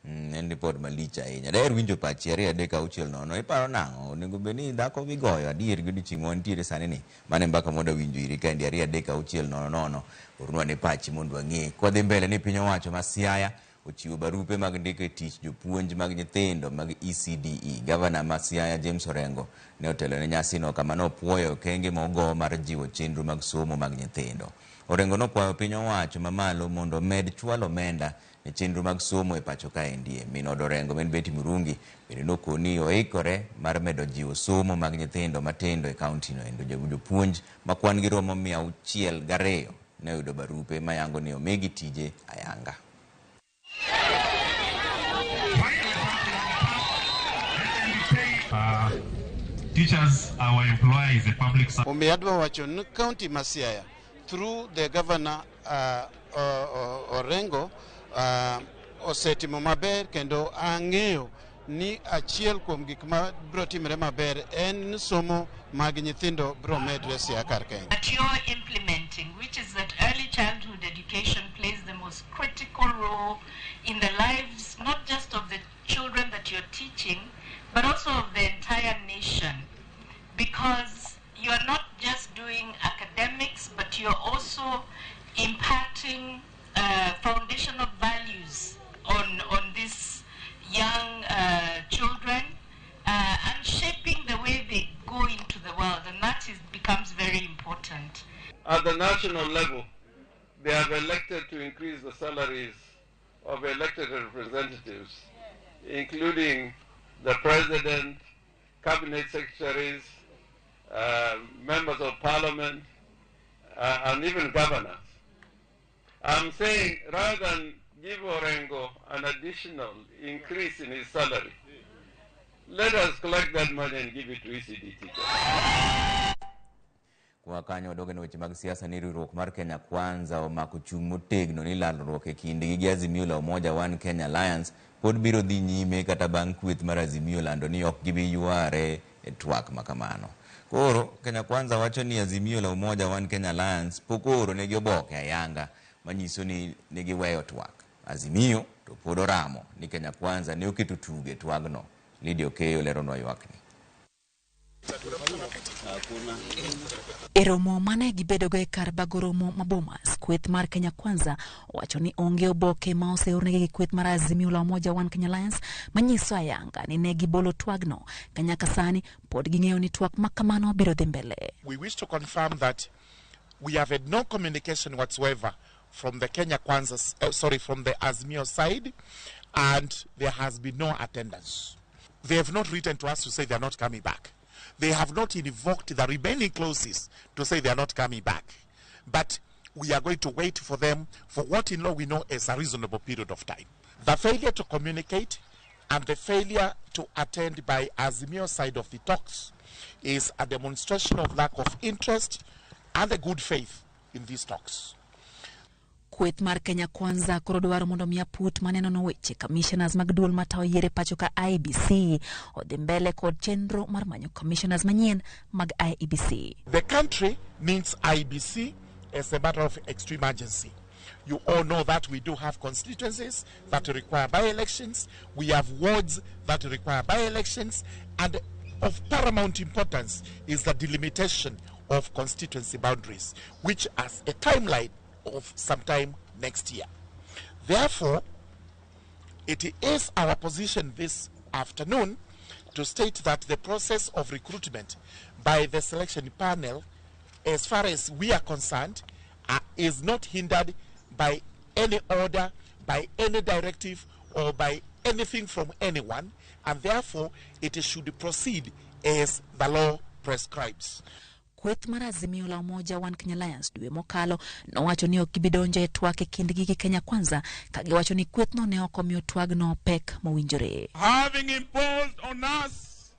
En ripot malich ahinya. Daher winjo pachi 2 3 6 0. Iparo nang'o? Onego bed ni dhako migoyo adier gi odiochieng' ma wantiere sani ni. Mano e mbaka mwada winjo iri kaendi 2 3 6 0 0. Ornwa ne pachi mondo wang'e. Kwadhi mbele ni piny owacho ma Siaya ochiwo barupe mag ndiko e tich jopuonj mag nyithindo mag ECDE. Gavana ma Siaya James Orengo ne otelo ne nyasino kama nopuoyo okenge mogo mar jiwo chenro mag somo mag nyithindo. Orengo nokwayo piny owacho mamalo mondo omed chwalo omenda e chenro mag somo e pacho kaendi. Min od Orengo ma en Betty Murungi bende nokoni oikore mar medo jiwo somo mag nyithindo matindo e kaunti no endo. Jopuonj ma kwan gi romo 602 ne oyudo barupe mayango ni omigi tije ayanga. Teachers, our employer is a public service. Omiyo adwa wacho ni county ma Siaya through the governor Orengo osetimo maber kendo ang'eyo ni achiel kuom gik ma biro timore maber en ni somo mag nyithindo biro medre Siaya kar Kenya. That you're implementing, which is that early childhood education plays the most critical role in the lives not just of the children that you're teaching, but also of the entire nation, because you are not just doing academics, but you're also impacting foundational values on these young children and shaping the way they go into the world, and that becomes very important. At the national level, they have elected to increase the salaries of elected representatives, including the president, cabinet secretaries, members of parliament, and even governors. I'm saying rather than give Orengo an additional increase in his salary, let us collect that money and give it to ECD teachers. Kwa kanyo wadogo na weche mag siasa ni riwruok mar Kenya Kwanza omako chung' motegno ni lalruok e kindgi gi Azimio la Umoja One Kenya Alliance pod biro dhi nyime kata bang' kweth mar Azimio lando ni ok gibi yware e twak makamano. Koro Kenya Kwanza wacho ni Azimio la Umoja One Kenya Alliance pok ooro negi oboke ayanga manyiso ni negiweyo twak. Azimio to pod oramo ni Kenya Kwanza ne oketo tuge twagno. Lydia Okeyo leronwa ywakni. E romo mane gibedogo e kar bago romo ma Bomas, kweth mar Kenya Kwanza owacho ni onge oboke ma oseornegi gi kweth mar Azimio la Umoja One Kenya Alliance manyiso ayanga ni ne gibolo twagno ka nyaka sani pod ging'eyo ni twak ma kamano biro dhi mbele. We wish to confirm that we have had no communication whatsoever from the Kenya Kwanza, from the Azimio side, and there has been no attendance. They have not written to us to say they are not coming back. They have not invoked the remaining clauses to say they are not coming back. But we are going to wait for them for what in law we know is a reasonable period of time. The failure to communicate and the failure to attend by Azimio side of the talks is a demonstration of lack of interest and the good faith in these talks. Kweth mar Kenya Kwanza koro dwaro mondo mi aput manenono weche commissioners mag duol matayo yiero pacho ka IEBC odhi mbele kod chenro mar manyo commissioners manyien mag IEBC. The country needs IEBC as a matter of extreme urgency. You all know that we do have constituencies that require by-elections. We have wards that require by-elections, and of paramount importance is the delimitation of constituency boundaries, which has a timeline of sometime next year. Therefore, it is our position this afternoon to state that the process of recruitment by the selection panel, as far as we are concerned, is not hindered by any order, by any directive, or by anything from anyone, and therefore it should proceed as the law prescribes. Kweth mar Azimio la Umoja One Kenya Alliance dwe mokalo nowacho ni ok gibi donjo e twak e kindgi gi Kenya Kwanza ka giwacho ni kwethno ne ok omiyo twagno pek mowinjore. Having imposed on us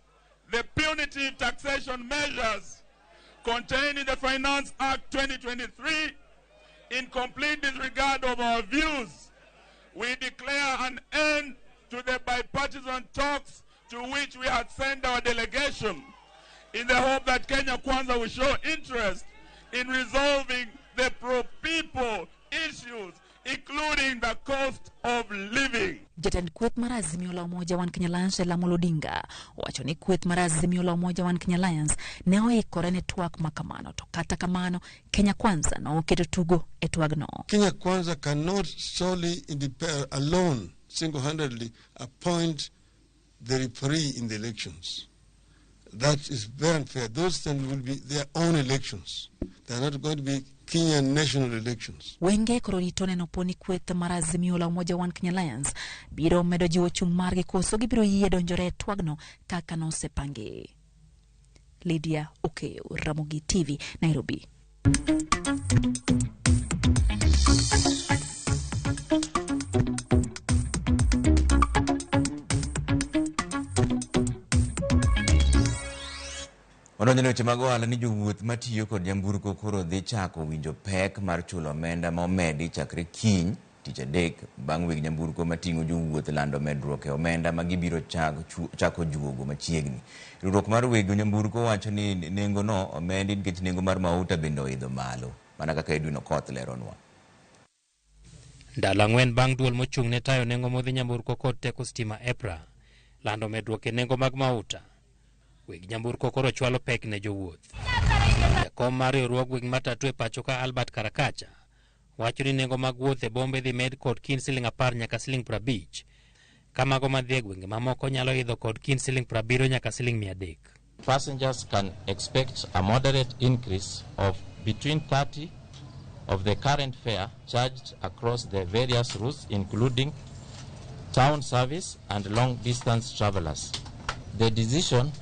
the punitive taxation measures contained in the Finance Act 2023 in complete disregard of our views, we declare an end to the bipartisan talks to which we had sent our delegation in the hope that Kenya Kwanza will show interest in resolving the pro-people issues, including the cost of living. Jatend kweth mar Azimio la Umoja One Kenya Alliance Raila Amolo Odinga owacho ni kweth mar Azimio la Umoja One Kenya Alliance ne oikore ne twak ma kamano to kata kamano Kenya Kwanza noketo tugo e twagno. Kenya Kwanza cannot solely alone, single-handedly appoint the referee in the elections. That is very unfair. Those then will be their own elections. They are not going to be Kenyan national elections. Wenge koro rito neno po ni kweth mar Azimio la Umoja One Kenya Alliance biro medo jiwo chung' margi koso gibiro yie donjore e twagno kaka nosepangi. Lydia Okeyo, Ramogi TV, Nairobi. Odonjo ne weche mag ohala ni jowuoth matiyo kod nyamburko koro dhi chako winjo pek mar chulo omenda ma omedi chakre kiny tich adek bang' weg nyamburko mating'o jowuoth lando medruok e omenda ma gibiro chako juogo machiegni. Riwruok mar weg nyamburko wacho ni nengono omedi nikech nengo mar mauta bende oidho malo, mana kaka Edwin Okoth leronwa. Ndalo ang'wen bang' duol mochung' ne tayo nengo modhi nyamburko kod teko stima EPRA lando medruok e nengo mag mauta. Weg nyamburko koro chwalo pek ne jowuoth. Jakom mar riwruog weg matatu e pacho ka Albert Karakacha wacho ni nengo mag wuoth e bombe dhi med kod kind siling 10 nyaka siling 50, ka mago madhi e gwenge mamoko nyalo idho kod kind siling 70 nyaka siling 300. Passengers can expect a moderate increase of between 30 of the current fare charged across the various routes, including town service and long distance travelers. The decision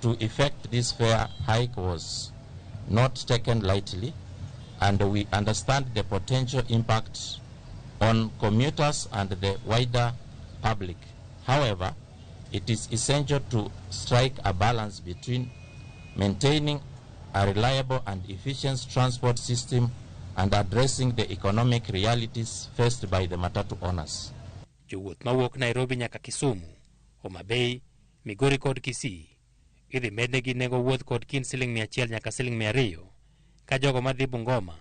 to effect this fare hike was not taken lightly, and we understand the potential impact on commuters and the wider public. However, it is essential to strike a balance between maintaining a reliable and efficient transport system and addressing the economic realities faced by the matatu owners. Jowuoth mawuok Nairobi nyaka Kisumu, Homa Bay, Migori kod Kisii idhi mednegi nengo wuoth kod kind siling 100 nyaka siling 200, ka jogo madhi Bungoma,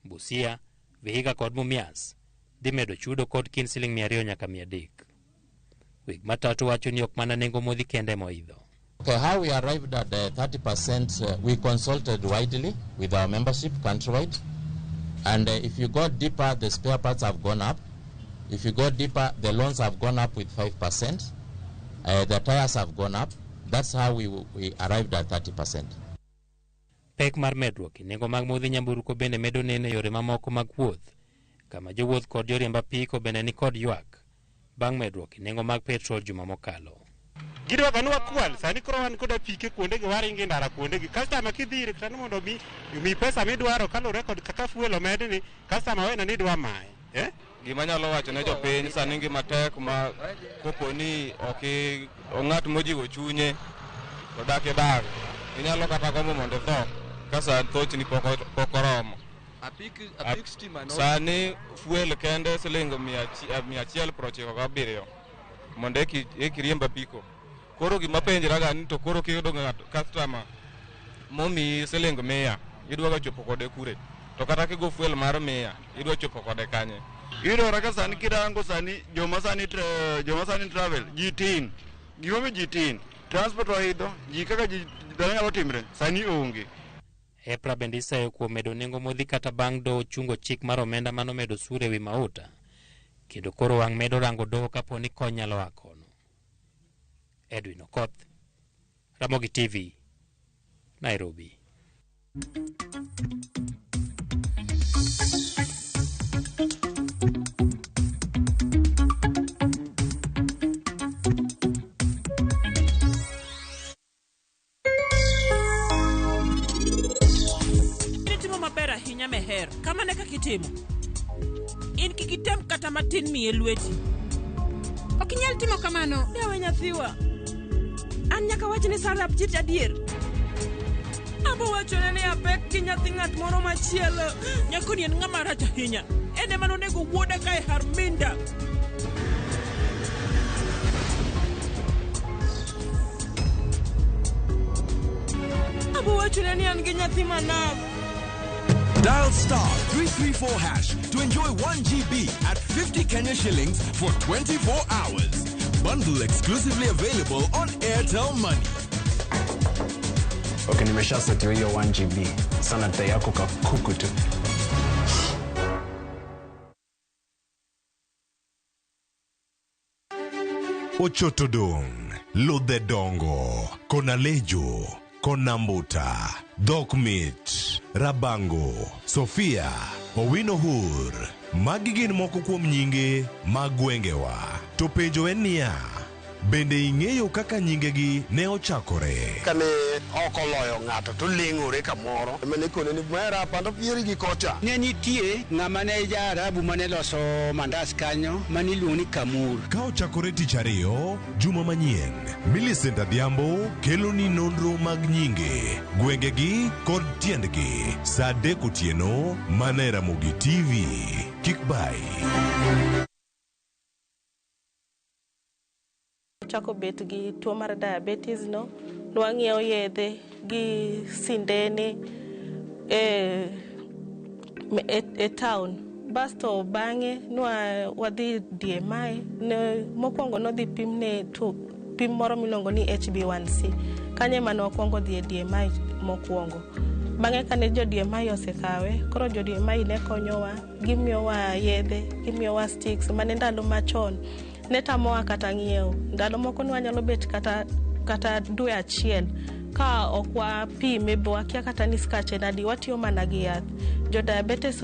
Busia, Vihiga kod Mumias dhi medo chudo kod kind siling 200 nyaka 300. Weg matatu wacho ni ok mana nengo modhi kende moidho. Okay, how we arrived at the 30%, we consulted widely with our membership countrywide, and if you go deeper, the spare parts have gone up. If you go deeper, the loans have gone up with 5%. The tires have gone up. That's how we arrived at 30%. Pek mar medruok e nengo mag modhi nyamburko bende medo neno e yore mamoko mag wuoth, kama jowuoth kod joriemb apiko bende ni kod ywak bang' medruok e nengo mag petrol juma mokalo. Gidwaga ni wakwal, sani koro wan kod apike kuondegi, waringo e ndara kuondegi. Customer kidhi ire kata ni mondo mi pesa midwaro kaluwore kod kaka fuel omedni, customer wena ni dwa maye. Gima anyalo wacho ne jopiny sani ngima tek ma kopo ni ok ng'at mojiwo chunye to dak e dak, inyalo kata gombo mondo itho ka sa thochni pok oromo. Sani fuel kende siling 197 mondo eki riemb apiko. Koro gima penjraga ni to koro kiyudo ng'ato customer momiyi siling 100 idwaga chopo kode kure? To kata kigo fuel mar 100 idwa chopo kode kanye? Iyudo kaka sani kirango sani joma sani travel ji tin. Gimomiyo ji tin, transport oidho, ji kaka ji dhano nyalo timre sani onge. EPRA bende iseyo kuom medo nengo modhi kata bang' doho chungo chik mar omenda manomedo osuru ewi mauta, kendo koro wang' medo rango doho kapo ni kony nyalo a kono. Edwin Okoth, Ramogi TV, Nairobi. Itimo maber ahinya Meher, kamano e kaka itimo. In kik item kata matin miye lweti. Ok inyal timo kamano. Dawe nyathiwa. An nyaka wach ni Sarah Apchit adier. Abo wachone ni apek gi nyathi ng'at moro machielo. Nyakoni en ng'ama rach ahinya. En ema nonego wuoda kae Harminda. an gi nyathi manav. Dial star 334 hash to enjoy 1 GB at 50 Kenya shillings for 24 hours. Bundle exclusively available on Airtel Money. Okay, nimeshasetiwa hiyo 1 GB. Sana dai yako kakuku tu. Ochotodong, Ludhe Dongo, Konalejo, Konambuta, Dhok Mit, Rabango, Sofia, Owino Hur. Magi gin moko kuom nyinge mag gwengewa. To penjo en niya, bende ing'eyo kaka nyingegi ne ochakore? Kane ok oloyo ng'ato to ling'ore kamoro mane kone ni mera pando pieri gi kocha. Ne nitie ng'ama ne ja-Arabu mane loso mandas kanyo mane iluongo ni Kamur. Ka ochakore tich ariyo, juma manyien, Millicent Adhiambo kelo ni nonro mag nyinge, gwengegi kod tiendgi. Saa 3 otieno, mana e Ramogi TV. Kik bai. Chako bet gi tuo mar diabetes no, nwang'iewo yedhe gi sindene e town. Basto bang'e nwa wadhi DMI, ne mokwongo nodhi pimne pim moro miluongo ni HbA1c. Kanyo ema nwakwongo dhi e DMI mokwongo. Bang'e kane jo DMI osekawe, koro jo DMI ne konyowa, gimiyowa yedhe, gimiyowa sticks, mane ndalo machon ne tamowa kata ng'iewo. Ndalo moko ne wanyalo bet kata dwe achiel ka ok wapime bo wakia kata ni skach en adi, watiyo mana gi yath. Jo diabetes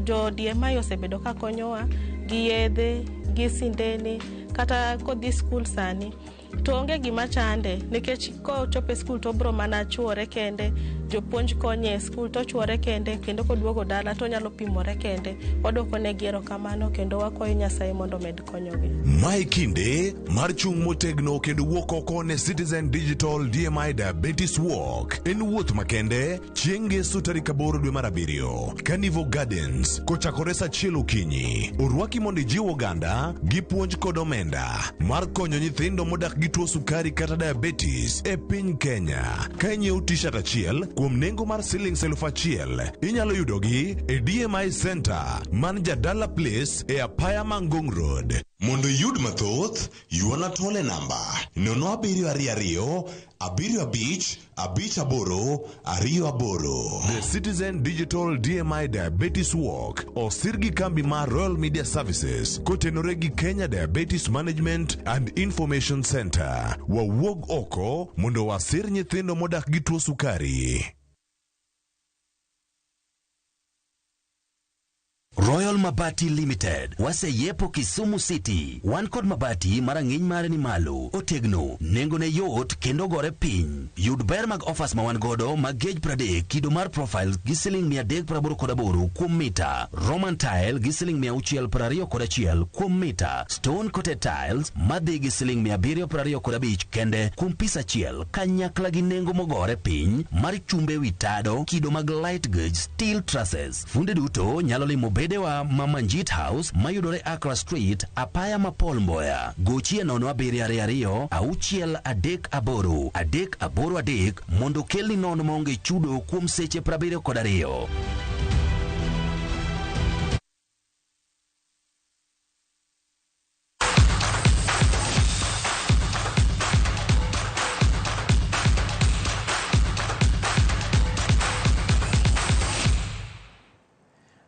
jo DMI osebedo ka konyowa gi yedhe, gi sindene, kata kodhi skul sani to onge gima chande nikech kochopo e skul to obro mana chuore kende, jopuonj konye e skul to ochuore kende, kendo koduogo dala to onyalo pimore kende. Wadwoko negi erokamano kendo wakwayo Nyasaye mondo omed konyogi. Mae kinde mar chung' motegno kendo wuok oko ne Citizen Digital DMI Diabetes Walk. En wuoth makende chieng' ngeso tarik 8 dwe mar 7, Carnival Gardens, kochakore saa 1 okinyi. Orwaki mondo ijiw oganda gi puonj kod omenda mar konyo nyithindo modak gi tuo sukari kata diabetes e piny Kenya. Ka inyiewo t-shirt achiel kuom nengo mar siling 1000, inyalo yudogi e DMI Center man Jadala Place e Apaya Mangong Road. Mondo iyud mathoth, ywana tole namba 0722 75 58 28. The Citizen Digital DMI Diabetes Walk osir gi kambi mar Royal Media Services kotenore gi Kenya Diabetes Management and Information Center. Wawuog oko mondo wasir nyithindo modak gi tuo sukari. Royal Mabati Limited waseyepo Kisumu City. Wan kod mabati marang'iny mare ni malo, otegno, nengone yot kendo gore piny. Yud ber mag offers ma wan godo mag gauge 30 kido mar profile gi siling 388 kuom mita, Roman tile gi siling 621 kuom mita, stone coated tiles madhi gi siling 725 kende kuom pis achiel, kanyakla gi nengo mogore piny mar chumbe wi tado kido mag light gauge steel trusses. Funde duto nyalo limo bedewa ma Manjit House mayudore Accra Street, apaya ma Paul Mboya. Gochie 0722 638 383 mondo kelni nono maonge chudo kuom seche 72.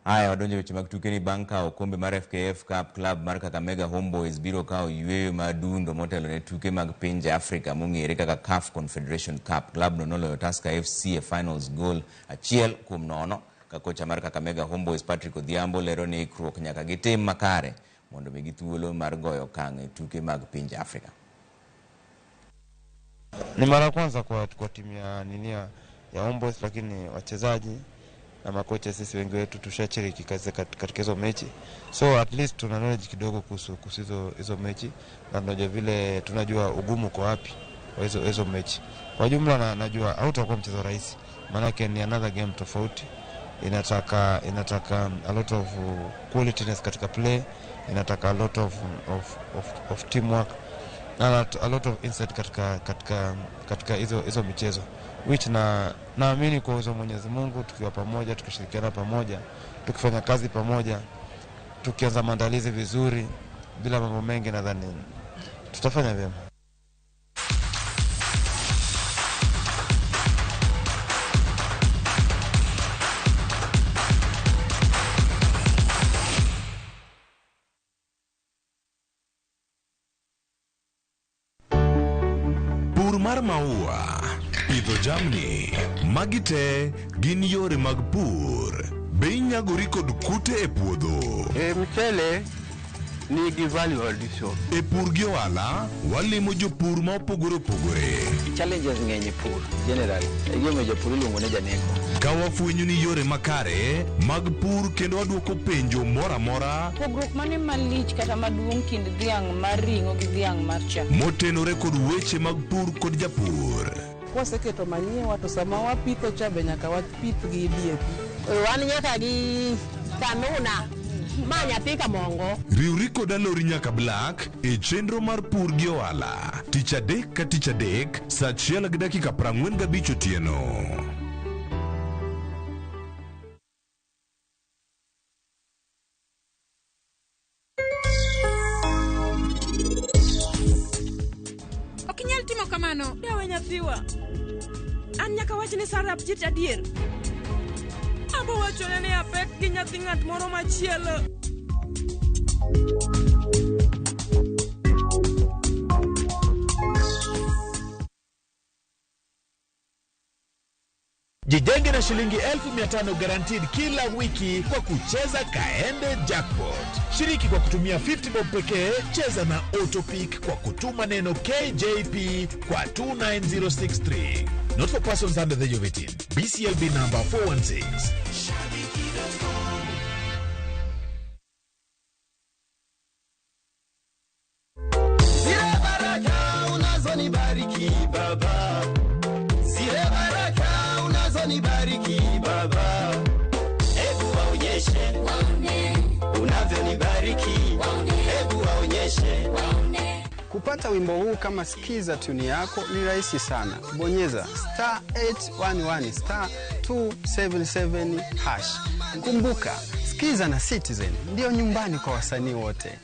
Haya, wadonjo weche mag tuke ni bang' kawo okombe mar FKF Cup, club mar Kakamega Homeboys biro kawo yueyo madundo motelo ne tuke mag pinje Afrika mong'ere kaka CAF Confederation Cup. Club no noloyo Tusker FC e finals goal 1-0 ka kocha mar Kakamega Homeboys Patrick Odhiambo lero ni ikruok nyaka gitim makare mondo migi thuolo mar goyo okang' e tuke mag pinje Afrika. Ni mara kwanza kwa timu ya ninia ya Homeboys, lakini wachezaji na makocha sisi wengi wetu tushashiriki katika hizo mechi, so at least tuna knowledge kidogo kuhusu hizo mechi na tunajua vile, tunajua ugumu kwa wapi wa hizo mechi. Kwa jumla na najua hautakuwa mchezo rahisi, maana ni another game tofauti, inataka a lot of qualityness katika play, inataka a lot of teamwork na a lot of insight katika hizo michezo. Which na naamini kwa uwezo wa Mwenyezi Mungu, tukiwa pamoja, tukishirikiana pamoja, tukifanya kazi pamoja, tukianza maandalizi vizuri bila mambo mengi, nadhani tutafanya vyema. Pur mar maua, pidho jamni, magi te gin yore mag pur. Be inyagori kod kute e puodho? E mchele nigi value addition. E pur gi ohala, walimo jopur ma opogore opogore. Challenges ng'eny e pur generally. E gimomiyo japur iluongo ni janeko. Ka wafwenyo ni yore makare mag pur kendo waduoko penjo moro amora Pogruok mane malich kata maduong' kind dhiang' mar ring'o gi dhiang' mar chak? motenore kod weche mag pur kod japur. Kwaseketo manyiwa to sama wapitho cha be nyaka wapith gi DAP. Wan nyaka gi kanuna ma nyathi kamongo. Riwri kod Alori nyaka Black e chenro mar pur gi ohala tich adek ka tich adek saa achiel gi dakika 45 otieno. Ok inyal timo kamano. Yawa nyathiwa. An nyaka wach ni Sarah Abjit adier. Abo wachone ni apek gi nyathi ng'at moro machielo. Jijenge na shilingi 1500 guaranteed kila wiki kwa kucheza Kaende Jackpot. Shiriki kwa kutumia 50 bob pekee, cheza na Autopick kwa kutuma neno KJP kwa 29063. Not for persons under the age of 18. BCLB number 416. Zile baraka unazonibariki baba, zile baraka unazonibariki baba, hebu waonyeshe unavyonibariki, hebu waonyeshe. Kupata wimbo huu kama skiza tuni yako ni rahisi sana. Bonyeza star 811 star 277 hash. Kumbuka, skiza na Citizen ndio nyumbani kwa wasanii wote.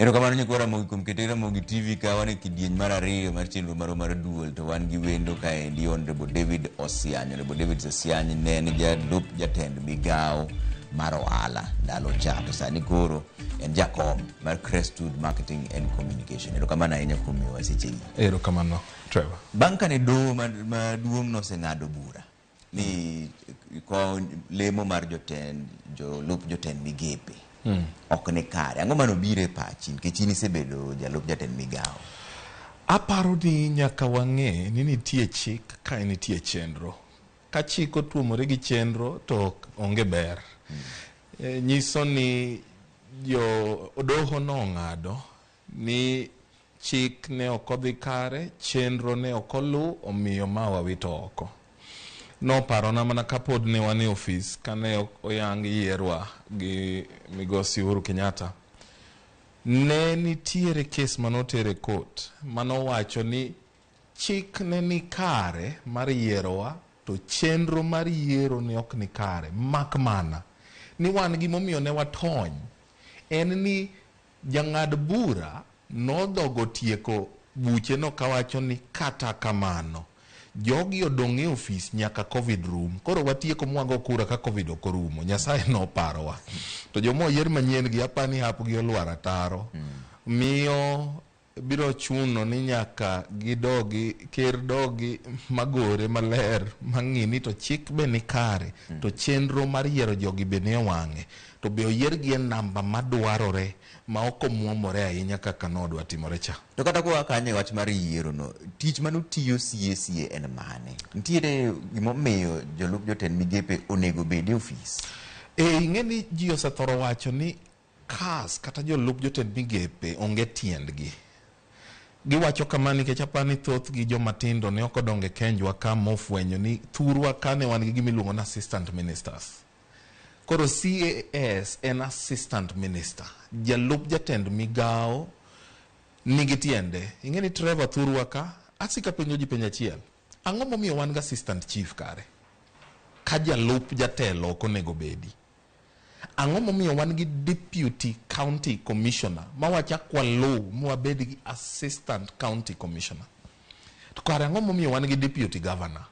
Erokamano nyikwa Ramogi kuom keto Ramogi TV ka wan e kidieny mar ariyo mar chenro marwa mar duol to wan gi wendo kaendi Honorable David Osiany. Honorable David Osiany ne en jalup jatend migawo mar ohala ndalo cha to sani koro en jakom mar Crestwood Marketing and Communication. Erokamano ahinya kuom miyowa sechegi. Erokamano Trevor. Bang' kane doho maduong' noseng'ado bura ni lemo mar jotend jolup jotend migepe ok ni kare, ang'o mano biro e pachi nikech in isebedo jalup jatend migawo? Aparo ni nyaka wang'e ni nitie chik ka nitie chenro. Ka chik otuomore gi chenro to onge ber. Nyiso ni jo doho nong'ado ni chik ne ok odhi kare, chenro ne ok olu, omiyo ma wawito oko. Noparona mana kapod ne wan e ofis kane oyang yierwa gi migosi Uhuru Kenyatta. Ne nitiere kes manoter e court manowacho ni chik ne ni kare mar yierowa to chenro mar yiero ne ok ni kare, mak mana ni wan gimomiyo ne watony en ni jang'ad bura nodhogo tieko bucheno kawacho ni kata kamano jogi odong' e ofis nyaka Covid rum. Koro watieko mwago kura ka Covid ok orumo. Nyasaye noparowa. To joma oyier manyien gi apani hapgi olwar ataro. Miyo biro chuno ni nyaka gidogi, ker dogi magore maler mang'i ni to chik be ni kare, to chenro mar yiero jogi be ni e wang'e, to be oyiergi e namba madwarore ma ok omuomore ahinya kaka nodwa timore cha. To kata koa kanyo e wach mar yiero no, tich manutiyo sie sie en mane? Nitiere gimomiyo jolup jotend migepe onego bed e ofis? Ing'e ni ji osethoro wacho ni CAS kata jolup jotend migepe onge tiendgi. Giwacho kama nikech aparo ni thothgi joma tindo ne ok odongo e Kenjwa ka mofwenyo ni thurwa ka ne wan gi gima iluongo ni assistant ministers. Koro CAS en assistant minister, jalup jatend migawo nigi tiende. Ing'e ni Trevor thurwa ka, asiko apenjo ji penjo achiel. Ang'o momiyo wan gi assistant chief kare? Ka jalup jatelo ok onego bedi. Ang'o momiyo wan gi deputy county commissioner ma wachak waluw mwabed gi assistant county commissioner? To kare ang'o momiyo wan gi deputy governor?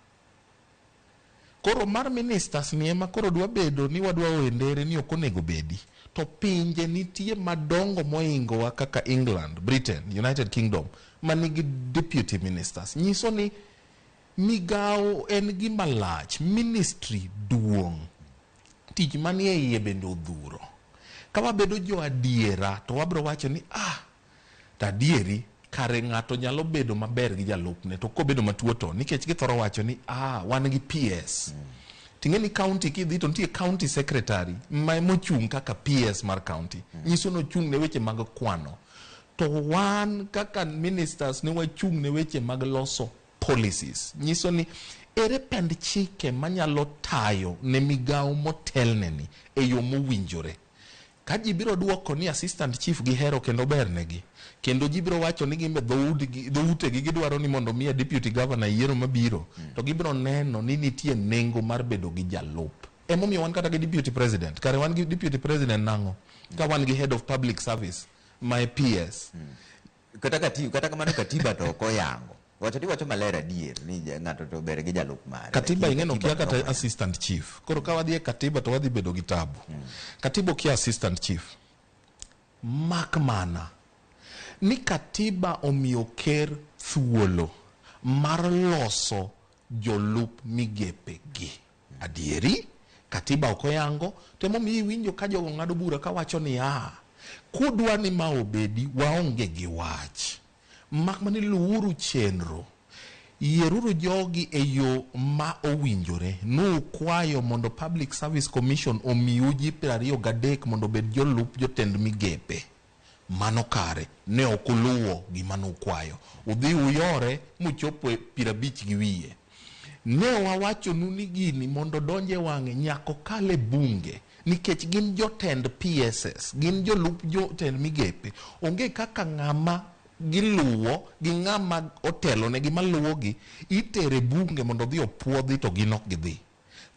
Koro mar ministers ni ema koro dwa bedo ni wadwa owe ndere ni ok onego bedi. To pinje nitie madongo moingowa kaka England, Britain, United Kingdom manigi deputy ministers. Nyiso ni migawo en gima lach, ministry duong'. Tich manie iye bende odhuro. Ka wabedo jo adiera to wabro wacho ni ah, to adieri kare ng'ato nyalo bedo maber gi jalupne to kobedo matuo to nikech githoro wacho ni ah, wan gi PS. Ting'e ni county kidhi to nitie county secretary ma mochung' kaka PS mar county. Nyiso ni ochung' ne weche mag kwano. To wan kaka ministers ne wachung' ne weche mag loso policies. Nyiso ni ere pend chike manyalo tayo ne migawo motelneni e yo mowinjore. Ka ji biro duoko ni assistant chief gihero kendo bernegi, kendo ji biro wacho ni gin be dhoutegi gidwaro ni mondo miya deputy governor e yiero mabiro, to gibiro neno ni nitie nengo mar bedo gi jalup. Emomiyo wan kata gi deputy president. Kare wan gi deputy president nang'o? Ka wan gi head of public service ma e PS. Kata kamano katiba to ok oyango. Wacho ti wacho maler adier ni ng'ato to ber gi jalup mare. Katiba Lakini ing'eno katiba kia to kata ok oyango. assistant chief. Koro ka wadhi e katiba to wadhi bedo gi tabu. Katiba okia assistant chief. Mak mana ni katiba omiyo ker thuolo mar loso jolup migepe gi. Adieri, katiba ok oyango, to emomiyo iwinjo ka jogo ng'ado bura kawacho ni ah, kudwa ni ma obedi waonge gi wach. Mak mana ni luwuru chenro. Yieruru jogi e yo ma owinjore. Nukwayo mondo Public Service Commission omiu ji 23 mondo obed jolup jotend migepe. Mano kare, ne ok uluwo gima nukwayo. Udhi uyore muchopo e 50 gi wiye. Ne wawachonu ni gini mondo donj e wang'e nyaka okal e bunge nikech gin jotend PSS, gin jolup jotend migepe. Onge kaka ng'ama giluwo gi ng'ama otelonegi maluwogi itere bunge mondo odhi opuodhi to gin ok gidhi.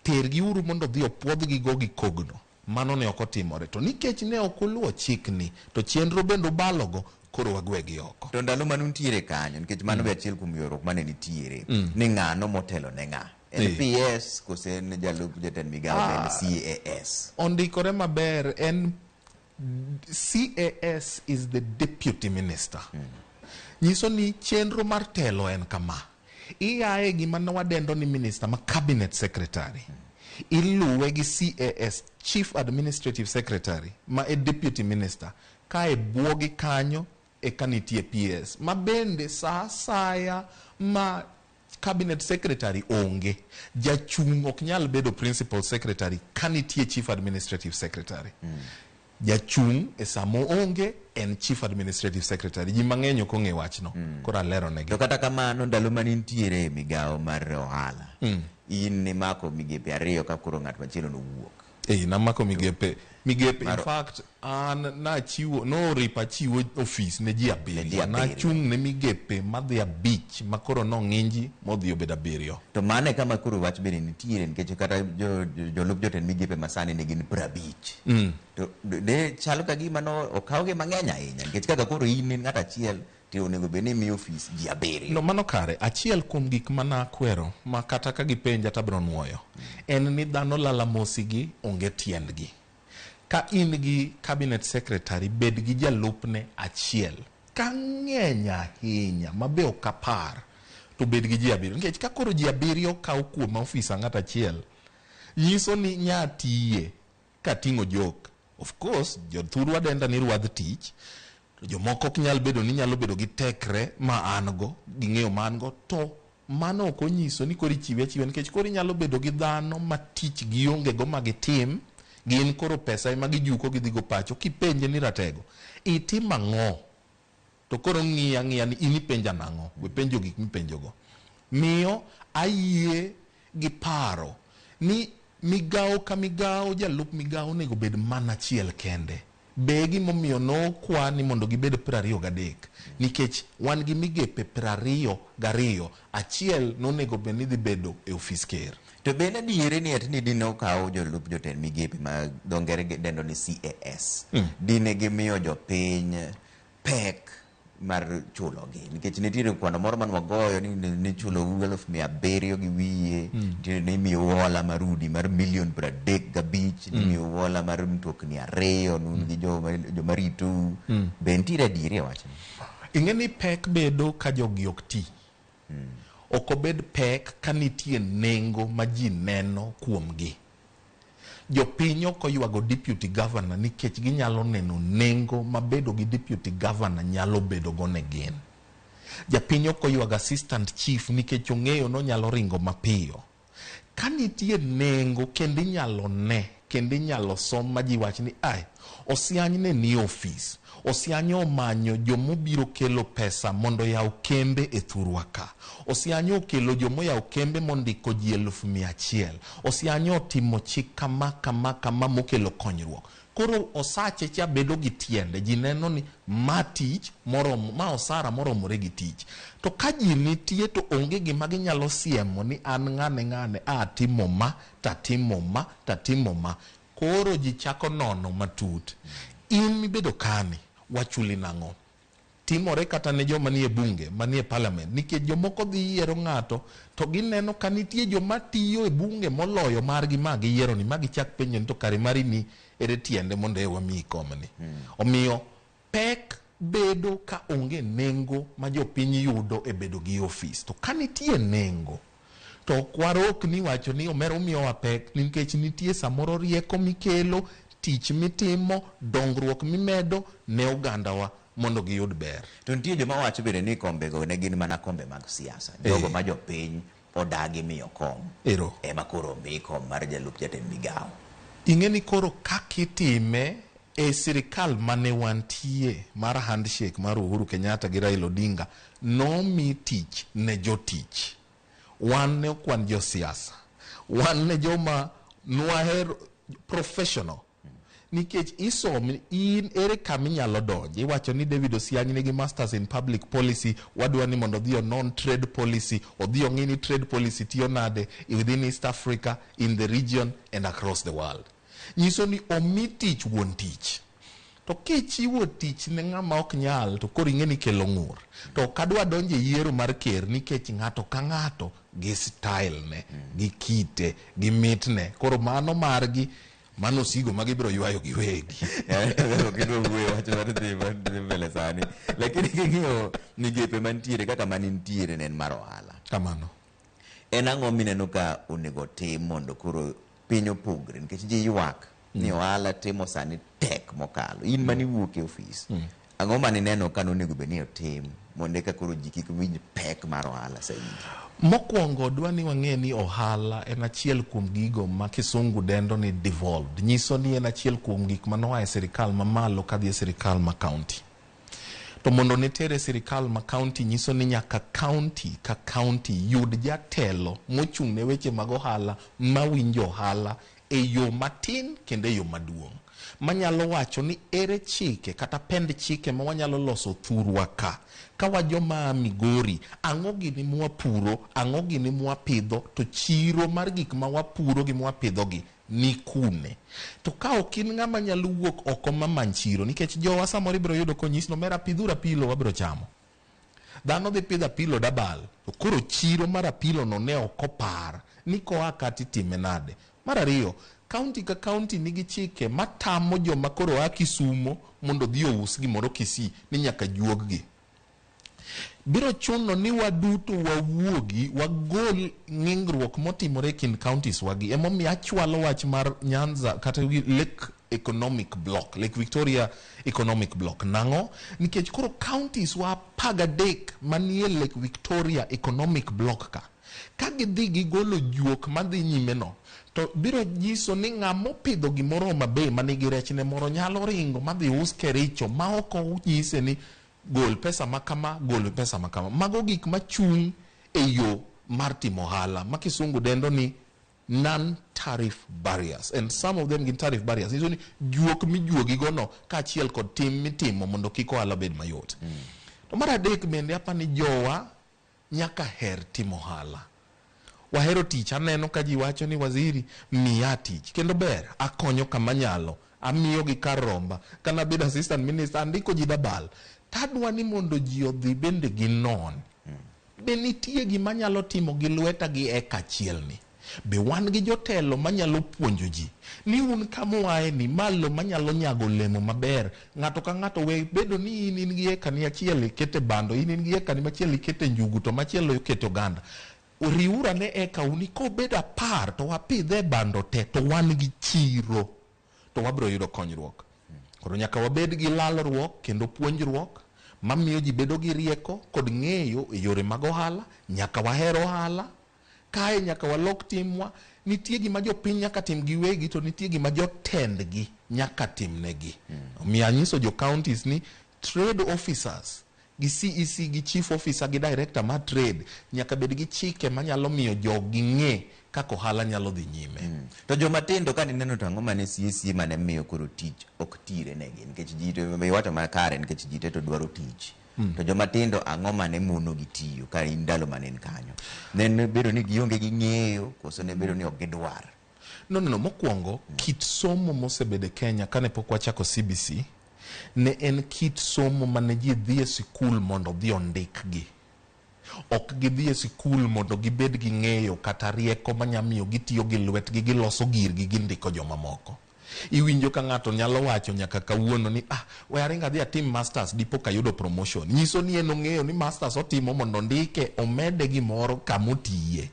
Tergi uru mondo odhi opuodhgi go gi kogno. Mano ne ok otimore. To nikech ne ok uluwo chikni, to chenro bende ubalogo, koro wagwegi oko. To ndalo mane untiere kanyo, nikech mano be achiel kuom ywaruok mane nitiere, ni ng'ano motelo ne ng'a? En PS kose en jalup jatend migawo en CAS? Ondikore maber, en CAS is the deputy minister. Nyiso ni chenro mar telo en kama. Iaye gima ne wadendo ni minister ma cabinet secretary. Iluwe gi CAS, Chief Administrative Secretary, ma e deputy minister. Kae buogi kanyo eka nitie PS. Ma bende sa asaya ma cabinet secretary onge, jachung' ok nyal bedo principal secretary ka nitie chief administrative secretary. Jachung' e sama oonge en chief administrative secretary. Ji mang'eny ok ong'e wachno. Koro alero negi. To kata kamano ndalo mane nitiere e migawo mar ohala, in nimako migepe ariyo ka koro ng'at machielo nowuok. Namako migepe. Migepe, in fact, an nachiwo, noripo achiwo ofis ne ji abiriyo. Nachung' ne migepe madhi 5 ma koro nong'inji modhi obedo 7. To mano e kama koro wach bende nitiere nikech kata jolup jotend migepe masani ne gin 50. To ne chalo ka gima no okawgi mang'eny ahinya nikech kaka koro in ng'at achiel to onego bed ni imiyo ofis ji 7. No, mano kare. Achiel kuom gik mana akwero ma kata ka gipenja to abiro nuoyo en ni dhano lalamosi gi onge tiendgi. Ka in gi cabinet secretary bed gi jalupne achiel. Ka ng'eny ahinya ma be ok apar to bed gi ji 7. Nikech ka koro ji 7 kawo kuom ofisa ng'at achiel, nyiso ni nyatiye kating'o jok. Of course, jothurwa denda ni rwadh tich. Jomoko ok nyal bedo ni nyalo bedo gi tekre ma an go, gi ng'eyo ma an go, to mano ok onyiso ni koro ichiwe achiwa nikech koro inyalo bedo gi dhano ma tich gionge go ma gitim, gin koro pesa ema gijuko gidhi go pacho, kipenje ni ratego, itimo ang'o? To koro ng'iya ng'iya ni in ipenja nang'o? We penjo gik mipenjogo. Miyo ayie gi paro ni migawo ka migawo jalup migawo onego bed mana achiel kende. Be e gimomiyo nokwa ni mondo gibed 23 nikech wan gi migepe 22, achiel nonego bed ni dhi bedo e ofis ker. To be en adieri ni ati ni dine okaw jolup jotend migepe ma dho ngere dendo ni CAS, dine gimiyo jopiny pek mar chulogi nikech nitiere kwano moro mane wagoyo ni nichulou 700,000 gi wiye, nitiere ni imiyou hola mar udi mar milion 35, nimiyou hola mar mtokni 2, un gi joma ritou. Be nitiere adieri e wachni? Ing'e ni pek bedo ka jogi ok ti. Ok obed pek ka nitie nengo ma ji neno kuomgi. Jopiny ok oywago deputy governor nikech ginyalo neno nengo ma bedo gi deputy governor nyalo bedo go ne gin. Japiny ok oywago assistant chief nikech ong'eyo nonyalo ringo mapiyo. Ka nitie nengo kendo inyalo ne kendo inyalo som ma ji wach ni ai, Osiany ne nie ofis. Osiany omanyo jomobiro kelo pesa mondo oyaw kembe e thurwa ka. Osiany okelo jomoyawo kembe mondiko ji 100,000. Osiany otimo chik kama kama kama mokelo konyruok. Koro osache cha bedo gi tiende. Ji neno ni ma tich moromo, ma osara moromore gi tich. To ka ji nitie to onge gima ginyalo siemo ni an ng'ane ng'ane a atimo ma, tatimo ma, tatimo ma. Koro ji chako nono matut. In mibedo kani, wachuli nang'o? Timore kata ne joma nie bunge, manie parliament, nikech jomoko dhi yiero ng'ato to gineno ka nitie joma tiyo e bunge moloyo margi ma giyiero ni, ma gichak penjo ni to kare mari ni ere tiende mondo e wamiyi komni. Omiyo pek bedo ka onge nengo ma jopiny yudo e bedo gi ofis. To ka nitie nengo, to ok warokni wacho ni omera umiyowa pek nikech nitie samoro rieko mikelo, tich mitimo, dongruok mimedo ne ogandawa mondo giyud ber. To nitie joma wacho bende ni kombego ne gin mana kombe mag siasa. Jogo ma jopiny odagi miyo kom. Ema koro omi kom mar jalup jatend migawo. Ing'e ni koro kaka itime e sirikal mane wantie mar handshake mar Uhuru Kenyatta gi Raila Odinga nomi tich ne jotich. Wan ne ok wan josiasa. Wan ne joma nwahero professional. Nikech isomi, in ere kama inyalo donje. Iwacho ni David Osiany nigi masters in public policy, wadwa ni mondo odhi onon trade policy, odhi ong'i ni trade policy tiyo nade within East Africa, in the region and across the world. Nyiso ni omi tich wuon tich. To kichiwo tich ne ng'ama ok nyal, to koro ing'e ni kelo ng'ur. To ok adwa donjo e yiero mar ker nikech ng'ato ka ng'ato gi style ne, gi kite, gi mitne. Koro mano margi, mano osigo ma gibiro ywayo giwegi. Ok idwa wuoyo wach mar dhi mbele sani. Lakini king'iyo migepe mantiere kaka mane nitiere ne en mar ohala. Kamano. En ang'o mineno ka onego tim mondo koro piny opogre? Nikech ji ywak ni ohala timo sani tek mokalo. In mane iwuok e ofis, ang'o mane ineno ka nonego bed ni otim mondo eka koro ji kik winj pek mar ohala saidi? Mokwongo dwa ni wang'e ni ohala en achiel kuom gigo ma kisungu dendo ni devolved. Nyiso ni en achiel kuom gik manoa e sirikal mamalo kadhi e sirikal ma county. To mondo ne tere e sirikal ma county nyiso ni nyaka county ka county yud jatelo mochung' ne weche mag ohala mawinjo ohala e yo matin kendo e yo maduong'. Manyalo wacho ni ere chike kata pend chike ma wanyalo loso thurwa ka. Ka wajoma a Migori, ang'o gini mwapuro, ang'o gini mwapidho, to chiro mar gik ma wapuro gi mwapidho gi ni kune. To ka ok in ng'ama nyalo wuok oko ma many chiro, nikech jowa samoro ibiro yudo konyis ni omera pidhuru apilo wabiro chamo. Dhano dhi pidho apilo dabal, to koro chiro mar apilo no ne ok opar ni koa ka titime nade. Mar ariyo, county ka county nigi chike matamo joma koro a Kisumo mondo odhi ous gimoro Kisii ni nyaka juog gi. Biro chuno ni waduto wawuogi wagol ng'ingruok motimore e kind counties wagi. Emomiyo achwalo wach mar Nyanza kata Lake Economic Block, Lake Victoria Economic Block. Nang'o? Nikech koro counties wa 13 manie Lake Victoria Economic Block ka, ka gidhi gigolo juok madhi nyime no, to biro nyiso ni ng'ama opidho gimoro Homa Bay manigi rechne moro nyalo ringo madhi us Kericho ma ok onyise ni Gol pesa ma kama, gol pesa ma kama. Mago gik machung' e yo mar timo ohala ma kisungu dendo ni non-tariff barriers, and some of them gin tariff barriers. Nyiso ni juok mijuogigo no kaachiel kod tim mitimo mondo kik ohala bed mayot. To mar adek bende apa ni jowa nyaka her timo ohala. Wahero tich, aneno ka ji wacho ni waziri miya tich, kendo ber, akonyo kama nyalo, amiyogi kar romba. Kana bedo assistant minister, andiko ji dabal. Tadwa ni mondo ji odhi bende ginon. Be nitie gima nyalo timo gi lweta gi eka achiel ni? Be wan gi jotelo manyalo puonjo ji ni un kamuae ni malo manyalo nyago olemo maber? Ng'ato ka ng'ato we bedo ni in in gi eka ni achiel ikete bando, in in gi eka ni machielo ikete njugu, to machielo ikete oganda. Riwuru ane eka u ni kobedo 10 to wapidhe bando te to wan gi chiro to wabiro yudo konyruok. Koro nyaka wabed gi lalruok kendo puonjruok mamiyo ji bedo gi rieko kod ng'eyo e yore mag ohala. Nyaka waher ohala. Kae nyaka walok timwa. Nitie gima jopiny nyaka tim giwegi to nitie gima jotendgi nyaka timnegi. Omiyo anyiso jo counties ni trade officers gi CEC gi chief officer gi director mar trade nyaka bed gi chike manyalo miyo joggi ng'e kaka ohala nyalo dhi nyime. To joma tindo ka nineno to ang'o mane sie mane miyo koro tich ok tire negi? Nikech ji to iwacho makare nikech ji te to dwaro tich. To joma tindo ang'o mane mono gi tiyo ka in ndalo mane in kanyo? Ne en bedo ni gionge gi ng'eyo koso ne bedo ni ok gidwar? No, no, no. Mokwongo, kit somo mosebedo e Kenya kane pok wachako CBC ne en kit somo mane ji dhi e sikul mondo odhi ondikgi. Ok gidhi e sikul mondo gibed gi ng'eyo kata rieko manyamiyo gitiyo gi lwetgi, giloso girgi, gindiko jomamoko. Iwinjo ka ng'ato nyalo wacho nyaka kawuono ni we aring adhi atim masters dipo kayudo promotion. Nyiso ni en ong'eyo ni masters otimo mondo ondike omede gimoro kamotiye.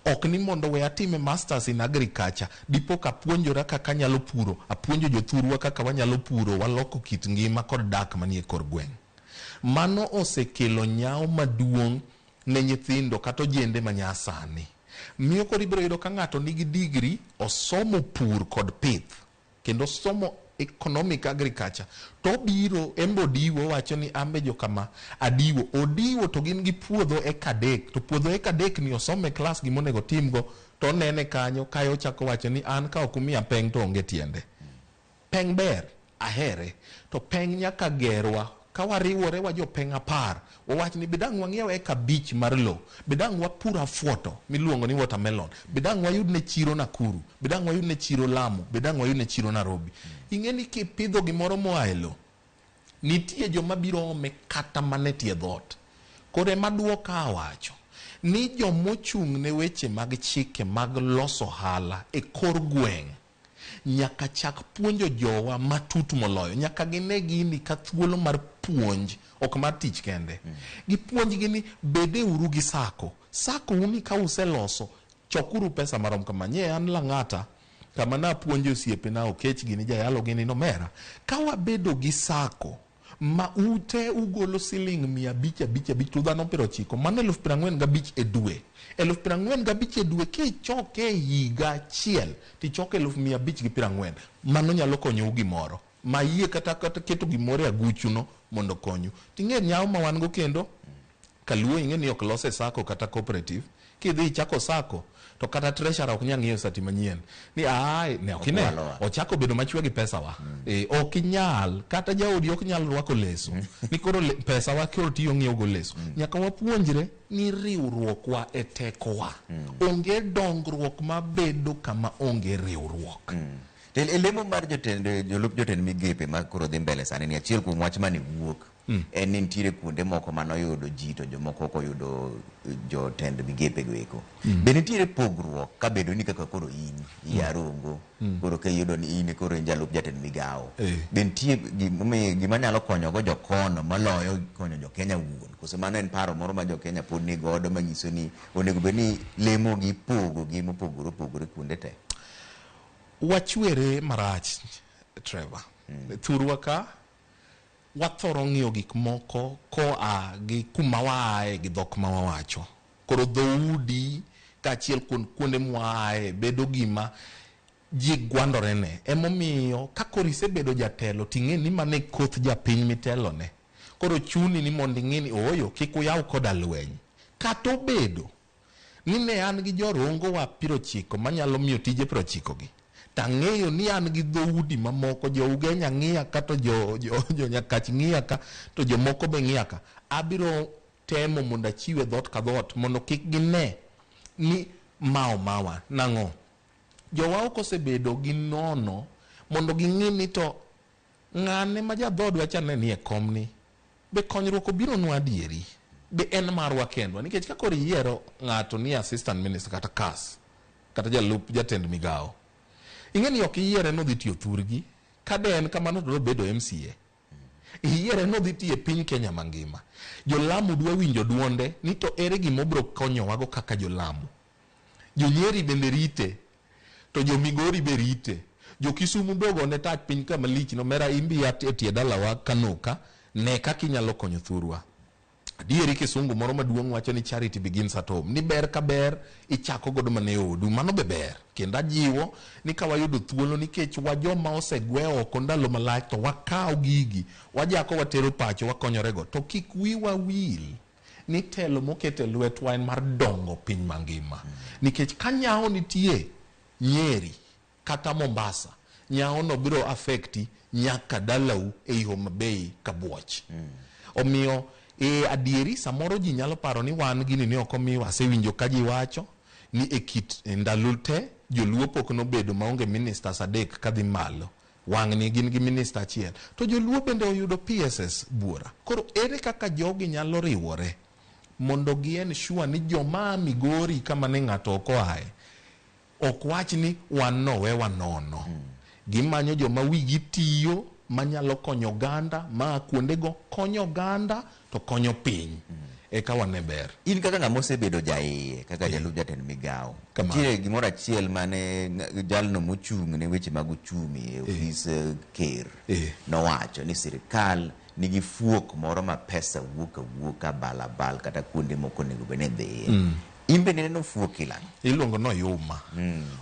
Ok ni mondo we atime masters in agriculture dipo kapuonjora kaka anyalo puro, apuonjo jothurwa kaka wanyalo puro, waloko kit ngima kod dak manie kor gweng'. Mano osekelo nyawo maduong' ne nyithindo kata ojende manyasani. Miyo koro ibiro yudo ka ng'ato nigi degree, osomo pur kod pith, kendo osomo economic agriculture, to obiro embe odiwo, owacho ni ambe jokama adiwo, odiwo to gin gi puodho eka 3, to puodho eka 3 ni osome klas gimonego timgo, to onene kanyo kae ochako wacho ni an ka ok umiya peng to onge tiende. Peng ber, ahere, to peng nyaka gerwa. Ka wariwore wa jopeng 10, wawach ni bidang' wang'iew eka 5 mar lo, bidang' wapur afuoto miluongo ni watermelon, bidang' wayud ne chiro Nakuru, bidang' wayud ne chiro Lamu, bidang' wayud ne chiro Nairobi. Ing'e ni kipidho gimoro moa e lo, nitie joma biro ome kata mana e tie dhoot. Koro ema duoka awacho ni jomochung' ne weche mag chike mag loso ohala e kor gweng' nyaka chak puonjo jowa matut moloyo. Nyaka gine gini ka thuolo mar puonj, ok mar tich kende. Gipuonjgi ni bede uru gi sako. Sako uni ka useloso, chokuru pesa marom kama. Nye an Lang'ata, kama napuonjo osiepena Okech gini, jayalo gini nomera. Ka wabedo gi sako, ma ute ugolo siling 500 5 5 to dhano 90, mano 45,000 e dwe. 45,000 e dwe kichoke higa achiel, tichoke 540,000. Mano nyalo konyou gimoro. Ma yie kata keto gimoro e aguchuno mondo okonyu. Ting'e nyawo ma wan go kendo, kaluo ing'e ni ok lose sako kata cooperative. Kidhi ichako sako, to kata treasurer ok nyal ng'iyo sati manyien. Ni ae, ne ok ine, ochako bedo machwe gi pesa wa. Ok inyal, kata jaodi ok nyal rwako leso. Ni koro pesa wa koro tiyo ng'iewo go leso. Nyaka wapuonjre ni riwruok wa e tekowa. Onge dongruok mabedo kama onge riwruok. To e lemo mar jolup jotend migepe ma koro dhi mbele sani ni achiel kuom wach mane wuok en ni nitiere kuonde moko manoyudo ji to jomoko ok oyudo jotend migepe go eko. Be nitiere pogruok kabedo ni kaka koro in Iyarongo, koro ka iyudo ni in koro in jalup jatend migawo. Be nitie gima nyalo konyo go jokono maloyo konyo jo Kenya wuon? Koso mano en paro moro ma jo Kenya pod ni godo manyiso ni onego bed ni lemo gi pogo gi mopogore opogore kuonde te? Wachwere marach, Trevor. Thurwa ka wathoro ng'iyo gik moko koa gi kuma waaye gi dhok ma wawacho. Koro dhoudi kaachiel kuond kuonde mwaaye bedo gima ji gwandore ne. Emomiyo ka koro isebedo jatelo ting'e ni mano e koth japiny mitelone. Koro chuni ni mondo ing'i ni ooyo kik uyaw koda lweny. Kata obedo ni ne an gi jorongo wa 90 manyalo miyo tije 90 gi, to ang'eyo ni an gi dhoudi mamoko, jo Ugenya ng'iya ka to jo Nyakach ng'iya ka to jomoko be ng'iya ka. Abiro temo mondo achiwe dhoot ka dhoot mondo kik gine ni ma omawa. Nang'o? Jowa ok osebedo gi nono mondo ging'i ni to ng'ane ma jadhodwa cha ne nie komni, be konyruok obironwa adieri? Be en marwa kendwa? Nikech ka koro iyiero ng'ato ni assistant minister kata CAS kata jalup jatend migawo, ing'e ni ok iyiere nodhi tiyo thurgi. Ka de en kamano to dobedo MCA. Iyiere nodhi tiyo e piny Kenya mangima. Jolamu dwa winjo duonde ni to ere gima obiro konyowago kaka jolamu. Jo-Nyeri bende rite, to jo-Migori be rite. Jo-Kisumu be ogone tach piny kama lich no mera imbi e tie dalawa Kanoka, ne kaka inyalo konyo thurwa. Adieri kisungu moro maduong' wacho ni charity begins at home. Ni ber ka ber ichako godo mana e odu. Mano be ber. Kendo ajiwo ni ka wayudo thuolo nikech wa joma osegwe oko ndalo malach to wakaw gigi, wajako watero pacho wakonyorego. To kik wiwa wil ni telo moket e lwetwa en mar dongo piny mangima. Nikech ka nyawo nitie Nyeri kata Mombasa, nyawo no biro affecti nyaka dalau ei Homa Bay Kabuoch. Omiyo adieri samoro ji nyalo paro ni wan gini ne ok omiwa. Asewinjo ka ji wacho ni e kit ndalo te joluo pok nobedo maonge ministers adek kadhi malo. Wang'ni gin gi minister achiel. To joluo bende oyudo PSS buora. Koro ere kaka jogi nyalo riwore mondo gi ensure ni joma a Migori kama ne ng'ato ok oaye ok wach ni wan nowewa nono. Gimanyo joma wigi tiyo manyalo konyo oganda ma kuondego konyo oganda to konyo piny. Eka wane ber. In kaka ng'ama osebedo jaiye kaka jalup jatend migawo, nitiere gimoro achiel mane jalno mochung' ne weche mag uchumi e ofis ker nowacho ni sirikal nigi fuok moro ma pesa wuok awuoka balabal kata kuonde moko onego bed ni dhiye. In bende ineno fuok ilano? Iluongo ni oyuma.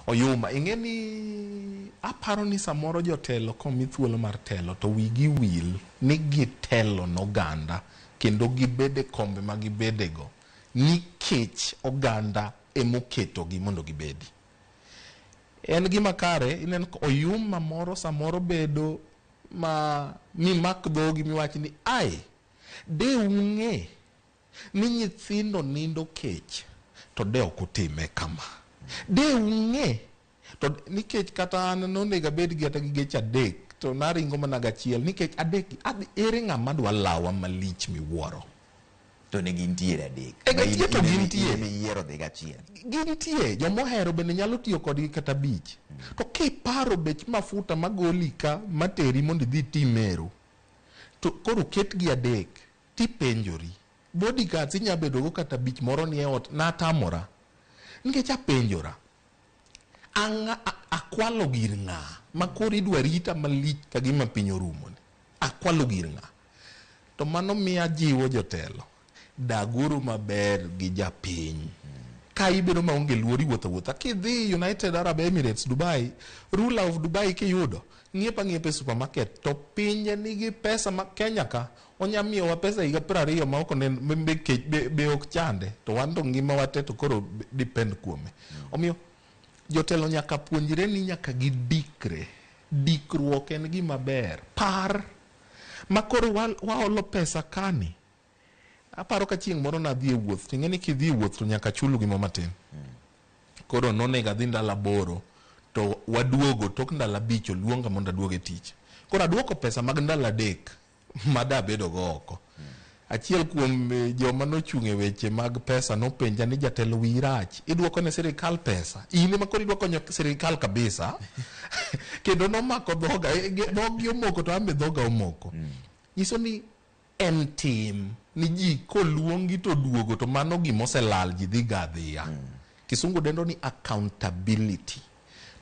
Oyuma. Ing'e ni aparo ni samoro jotelo komi thuolo mar telo to wigi wil ni gitelo noganda kendo gibede kombe ma gibedego nikech oganda emoketogi mondo gibedi. En gima kare, ineno oyuma moro samoro bedo ma mimak dhogi miwach ni ai, de ung'e ni nyithindo nindo kech to de ok utime kama. De ung'e to nikech kata an nonego abed gi kata gi geche adek to naringo mana gachiel nikech adek adhi ere ng'ama dwa lawa malich miwuoro. To ne gintiere adek. E gachiel to gintie. In emiyiero dhi gachiel. Gintie, jomohero bende nyalo tiyo kodgi kata abich. To kiparo bech mafuta magoli ka materi mondo idhi iti Meru, to koro ketgi adek tipenjori. Bodyguards inya bedo go kata abich moro nie ot, natamora. Nikech apenjora, ang'a akwalo gir ng'a ma koro idwa rita malich ka gima piny orumo ni. Akwalo gir ng'a. To mano miya jiwo jotelo, daguru maber gi japiny. Ka ibedo maonge luor iwuotho awuotha. Kidhi United Arab Emirates, Dubai, ruler of Dubai kiyudo, ng'iepo ang'iepa e supermarket to pinje nigi pesa ma Kenya ka onya miyowa pesa higa 20 ma ok onen be kech be ok chande to wan to ngimawa te to koro depend kuome. Omiyo jotelo nyaka puonjre ni nyaka gidikre. Dikruok en gima ber. Par ma koro waolo pesa kani. Aparo ka chieng' moro nadhi e wuoth, ting'e ni kidhi e wuoth to nyaka chul gimo matin. Koro nonego adhi ndalo 8 to waduogo tok ndalo 5 oluonga mondo aduog e tich. Koro aduoko pesa mag ndalo 3 madabedo go oko. Achiel kuom joma nochung' e weche mag pesa nopenja ni jatelo wiyi rach, iduoko ne sirikal pesa. In ema koro idwa konyo sirikal kabisa. Kendo nomako dhoga, dhogi omoko to an be dhoga omoko. Nyiso ni en tim ni ji koluongi to duogo to mano gima oselal ji dhi ga adhiya. Kisungu dendo ni accountability.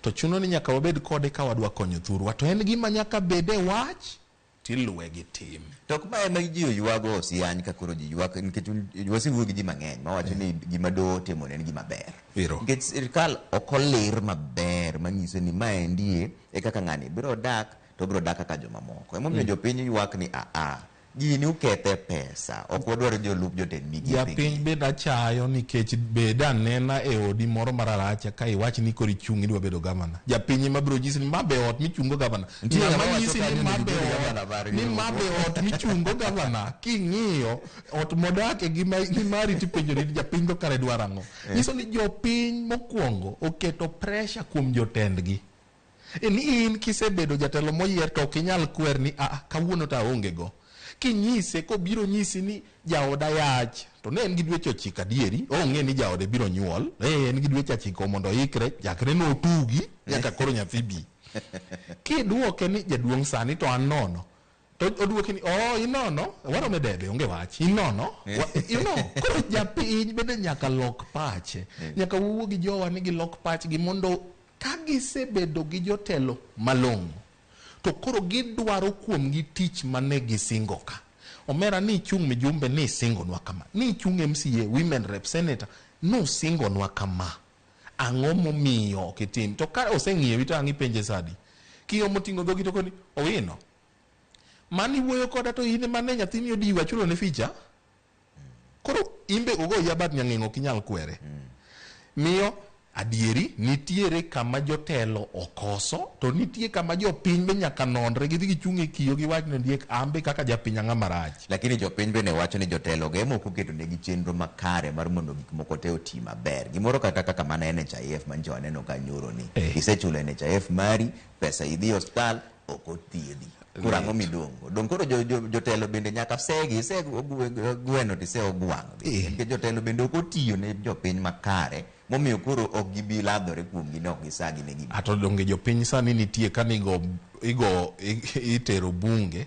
To chuno ni nyaka wabed kode ka wadwa konyo thurwa. To en gima nyaka bed e wach tiluwe gi tim. To ok ma ema ji oywago osiany ka koro ji ywak nikech wasewuoyo gi ji mang'eny mawacho ni gima doho otimo en gima ber. Nikech sirkal ok olir maber manyiso ni maendie e kaka ng'ani biro dak to obiro dak kaka jomamoko. Emomiyo jopiny ywak ni aa Gini ukethe pesa. Ok wadwar jolup jotend migepe. Japiny bende achayo nikech bed anena e odi moro mararacha ka iwach ni koro ichung' idwa bedo gavana. Japiny ema biro nyisi ni ma be ot michungo gavana. Nitie Ng'ama ng'ama wacho nyisi ni kanyo ma ni be gibed ot gavana margi ni ma be ot michungo gavana king'iyo ot modake gi gi mari tipenjori ni japiny to kare dwaro ang'o. Nyiso ni jopiny mokwongo oketo pressure kuom jotendgi. E ni in kisebedo jatelo moyier to ok inyal kwer ni a kawuono to aonge go. Kinyise kobiro nyisi ni jaoda yach to ne en gi dweche 9 adieri ong'e ni jaode biro nyuol en gi dweche 9 mondo oikre chakre notugi nyaka koro nyathi bi. Kiduoke ni jaduong' sani to an nono to oduoki ni oh inono waromo e debe onge wach inono you know koro japiny bende nyaka lok pache nyaka wuo gi jowa ni gilok pachgi mondo ka gisebedo gi jotelo malong'o to koro gidwaro kuomgi tich mane gisingo ka. Omera ni ichung' mijumbe ni isingonwa kama, ni ichung' MCA, women rep, senator, nusingonwa kama. Ang'o momiyo ok itim? To ka oseng'iewi to ang' ipenje sadi? Kiomo ting'o dhogi to koni, Owino, mani wuoyo koda to in ema ne nyathini odiwo achulo ne ficha? Koro imbe ogoyi abat nyang'eng' ok inyal kwere. Miyo adieri nitiere kama jotelo okoso to nitie kama jopiny be nyaka nonre gidhi gichung' e kiyo giwach ni ondiek ambe kaka japiny ang'a marach. Lakini jopiny bende wacho ni jotelo go ema ok oketo negi chenro makare mar mondo gik moko te oti maber. Gimoro kata kaka mana NHIF manyicha waneno ka nyoro ni. Isechulo NHIF mari, pesa idhi e osiptal, ok othiedhi. Koro ang'o midong'o? Dong' koro jotelo bende nyaka segi, ise gweno to ise ogwang'. Nikech jotelo bende ok otiyo ne jopiny makare, momiyo koro ok gibi ladhore kuomgi ni ok gisagi ne gibi. Ato donge jopiny sani nitie kane igo itero bunge,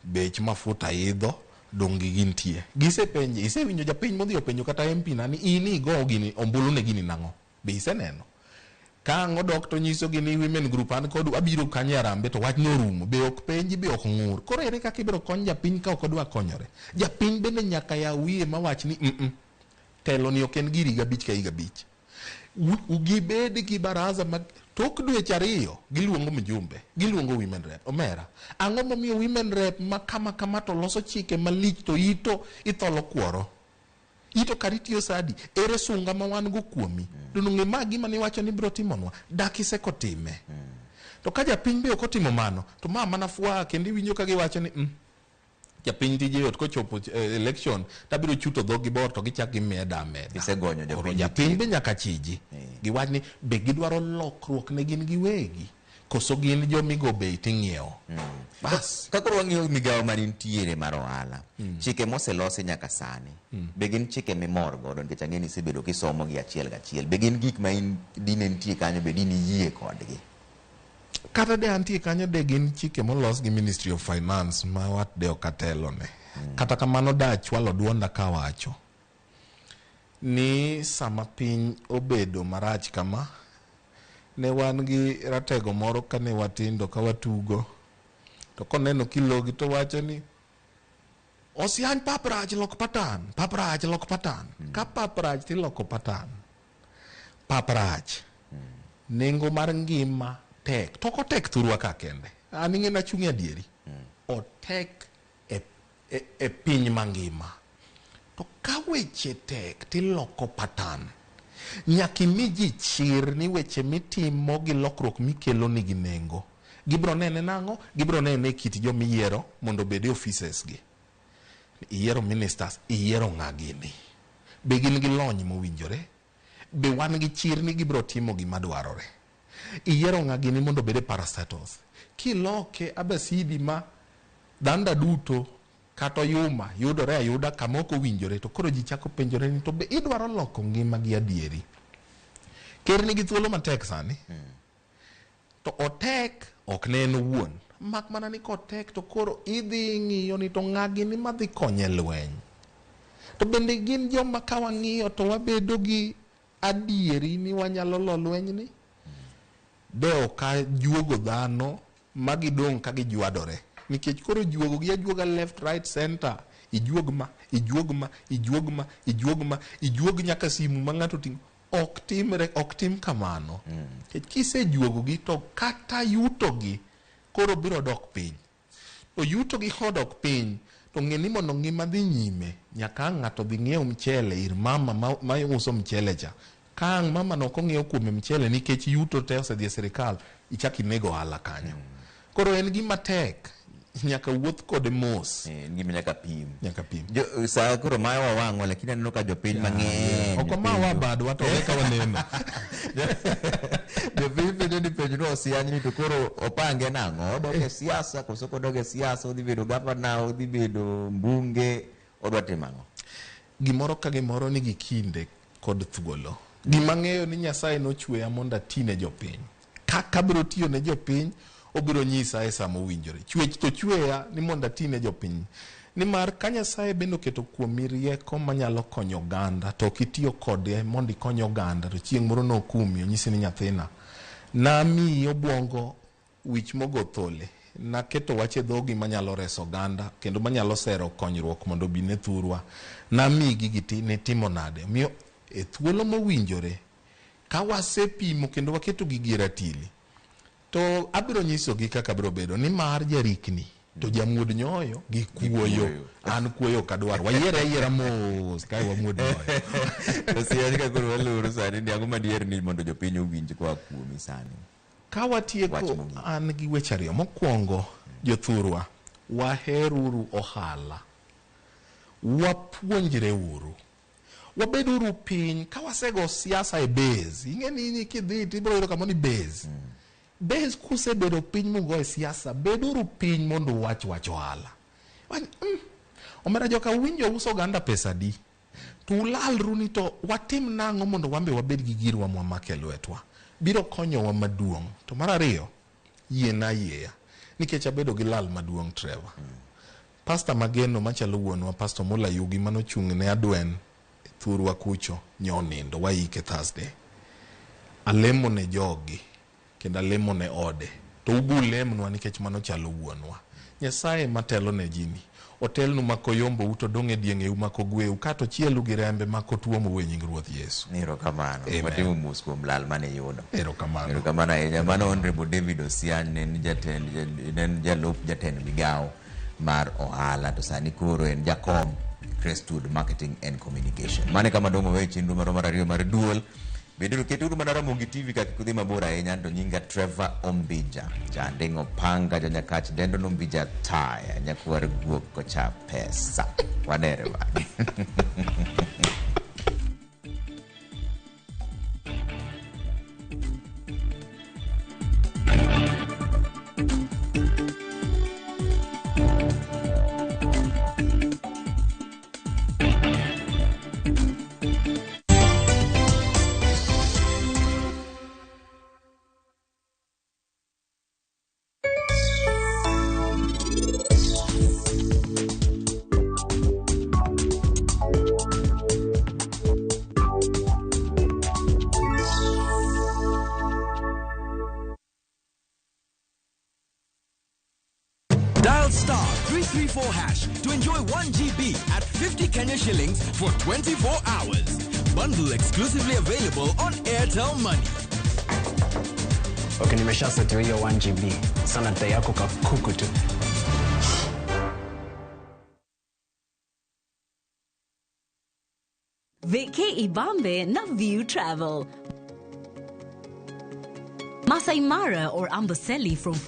bech mafuta idho, donge gintie. Gisepenje, isewinjo japiny modhi openjo kata MP na ni in igo gini, ombulu ne gini nang'o? Be iseneno? Ka ang' odok to nyisogi ni women group an kodu abiro kanyo e Harambee to wach norumo. Be ok penji, be ok ng'ur. Koro ere kaka ibiro kony japiny ka ok odwa konyore? Japiny bende nyaka yaw wiye mawach ni mm telo ni ok en gir higa 5 ka higa 5. Gibed gi baraza mag tok dweche 2 giluongo mjumbe, giluongo women rep. Omera, ang'o momiyo women rep ma kama kama to loso chike malich to ito itholo kuoro? Ito kar itiyo sadi, ere sunga ma wan go kuomi? Donge ma gima niwacho ni biro timonwa? Dak iseko time. To ka japiny be ok otimo mano, to ma mana fwa kendo iwinjo ka giwacho ni japiny tije yot kochopo election tabiro chuto dhog gi bor to gichak gimeda ameda. Isegonyo Koro japiny japiny be nyaka chiji. Giwach ni be gidwaro lokruok ne gin giwegi koso gin jomigo bei ting'iewo. Bas. Ka koro wang'iyo migawo manitiere mar ohala, chike moselosi nyaka sani, be gin chike mimor godo nikech ang'e ni isebedo kisomo gi achiel gachiel, be gin gik ma in dine nitie kanyo be dine iyie kodgi? Kata de antie kanyo de gin chike molos gi Ministry of Finance ma wat de ok atelone. Kata kamano da achwalo duonda kawacho ni sama piny obedo marach kama, ne wan gi ratego moro kane watindo ka watugo, to koneno kilogi to wacho ni osiany pap rach lok patan, pap rach lok patan. Ka pap rach tiloko patan. Pap rach. Nengo mar ngima tek. To ok otek thurwa ka kende. An ing'e nachung' e adieri. Otek e piny mangima. To ka weche tek tiloko patan. Nyaka imi ji chir ni weche mitimo gi lokruok mikelo nigi nengo. Gibiro nene nang'o? Gibiro nene e kit jomiyiero mondo obed e offices gi. Iyiero ministers, iyiero ng'a gini? Be gin gi lony mowinjore? Be wan gi chir ni gibiro timo gima dwarore? Iyiero ng'a gini mondo obed e parastatals? Kiloke abasidi ma dhanda duto kata oyuma yudore ayuda kama ok owinjore, to koro ji chako penjore ni to be idwaro loko ngima gi adieri? Ker nigi thuolo matek sani. To otek ok ne en owuon. Mak mana ni kotek to koro idhi ng'iyo ni to ng'a gini madhi konye lweny. To bende gin joma ka wang'iyo to wabedo gi adieri ni wanyalo lo lwenyni? De ok ajuogo dhano ma gidong' ka gijwadore. Nikech koro juogo gi ajuoga left, right, center. Ijuog ma, ijuog ma, ijuog ma, ijuog ma, ijuog nyaka simu ma ng'ato oting'o. Ok timre, ok tim kamano. Nikech kisejuogo gi to kata yuto gi koro biro dok piny. To yuto gi kodok piny To ng'e ni mondo ngima dhi nyime, nyaka ang' ng'ato dhi ng'iew mchele ir mama ma uso mchele cha. Ka ang' mama no ok ong'iew kuome mchele nikech yuto te osedhi e sirikal, ichak inego ohala kanyo. Koro en gima tek, nyaka wuoth kode mos. En gima nyaka pim. Nyaka pim. Jo, saa koro mawa wang'wa, lakini aneno ka jopiny mang'eny. Ok omawa badwa to weka waneno. Jopiny penjo ni penjnwa Osiany ni to koro opange nang'o? Odok e siasa koso ok odok e siasa? Odhi bedo gavana, odhi bedo mbunge, odwa timo ang'o? Gimoro ka gimoro nigi kinde kod thuolo. Gima ang'eyo ni Nyasaye nochweya mondo ati ne jopiny. Kaka abiro tiyo ne jopiny, obiro nyisa e sama owinjore. Chwech to chweya ni mondo ati ne jopiny. Nimar ka Nyasaye bende oketo kuomi rieko manyalo konyo oganda, to ok itiyo kode mondo ikony oganda, to chieng' moro nokumi, onyisi ni nyathina, namiyi obwongo wich mogo thole, naketo wach e dhogi manyalo reso oganda, kendo manyalo sero konyruok mondo obi ne thurwa. Namiyi gigi nitimo nade? Omiyo e thuolo mowinjore, ka wasepimo kendo waketo gigi e ratili, to abiro nyisogi kaka abiro bedo, nimar jarikni to jamuod nyoyo gi kuoyo. An kuoyo ok adwar. Wayiere ayiera mos kae wamuod nyoyo. Osiany ka koro waloro sani, ni ang'o madier ni mondo jopiny owinj koa kuomi sani? Ka watieko, an gi weche ariyo. Mokwongo, jothurwa, waheruru ohala. Wapuonjre uru. Wabeduru piny, ka wasego siasa e base. Ing'e ni kidhi tibiro yudo kamoro ni base. Base kusebedo piny mugo e siasa, beduru piny mondo uwach wach ohala. Omera joka uwinjo uso oganda pesa adi? To ulalru ni to watim nang'o mondo wambe wabed gi girwa mwamako e lwetwa. Biro konyowa maduong'. To mar ariyo, yiena ayieya. Nikech abedo gi lal maduong' Trevor. Pastor mageno machalo wuonwa, Pastor Mula Yugi manochung' ne Adwen thurwa kucho nyonindo waike Thursday. Alemo ne jogi kendo alemo ne ode. To ubulemnwa nikech mano chalo wuonwa. Nyasaye matelo ne jini. Otelnu makoyombou to dong' e dieng'eu makogweu kato chielu gi rembe makotuomou e nying Ruoth Yesu. Erokamano. Watimo mos kuom lal mane iyudo. Erokamano. Erokamano ahinya. Mano Honorable David Osiany ne en jatend, ne en jalup jatend migawo mar ohala to sani koro en jakom Crestwood Marketing and Communication. Mane kama dong' owe chenro marwa mar ariyo mar duol. Beduru keturu mana Ramogi TV kaka kik udhi mabor ahinya to nyinga Trevor Ombija. Janding' Opanga janyakach dendo Ombija taya nyakwar guok kocha pesa. Wanere bang'e. Dial star 334 hash to enjoy 1 GB at 50 Kenya shillings for 24 hours. Bundle exclusively available on Airtel Money. Okay, nimeshasetiwa hiyo 1 GB. Sana data yako kakuku tu. Vacay Ibambe na View Travel. Masai Mara or Amboseli from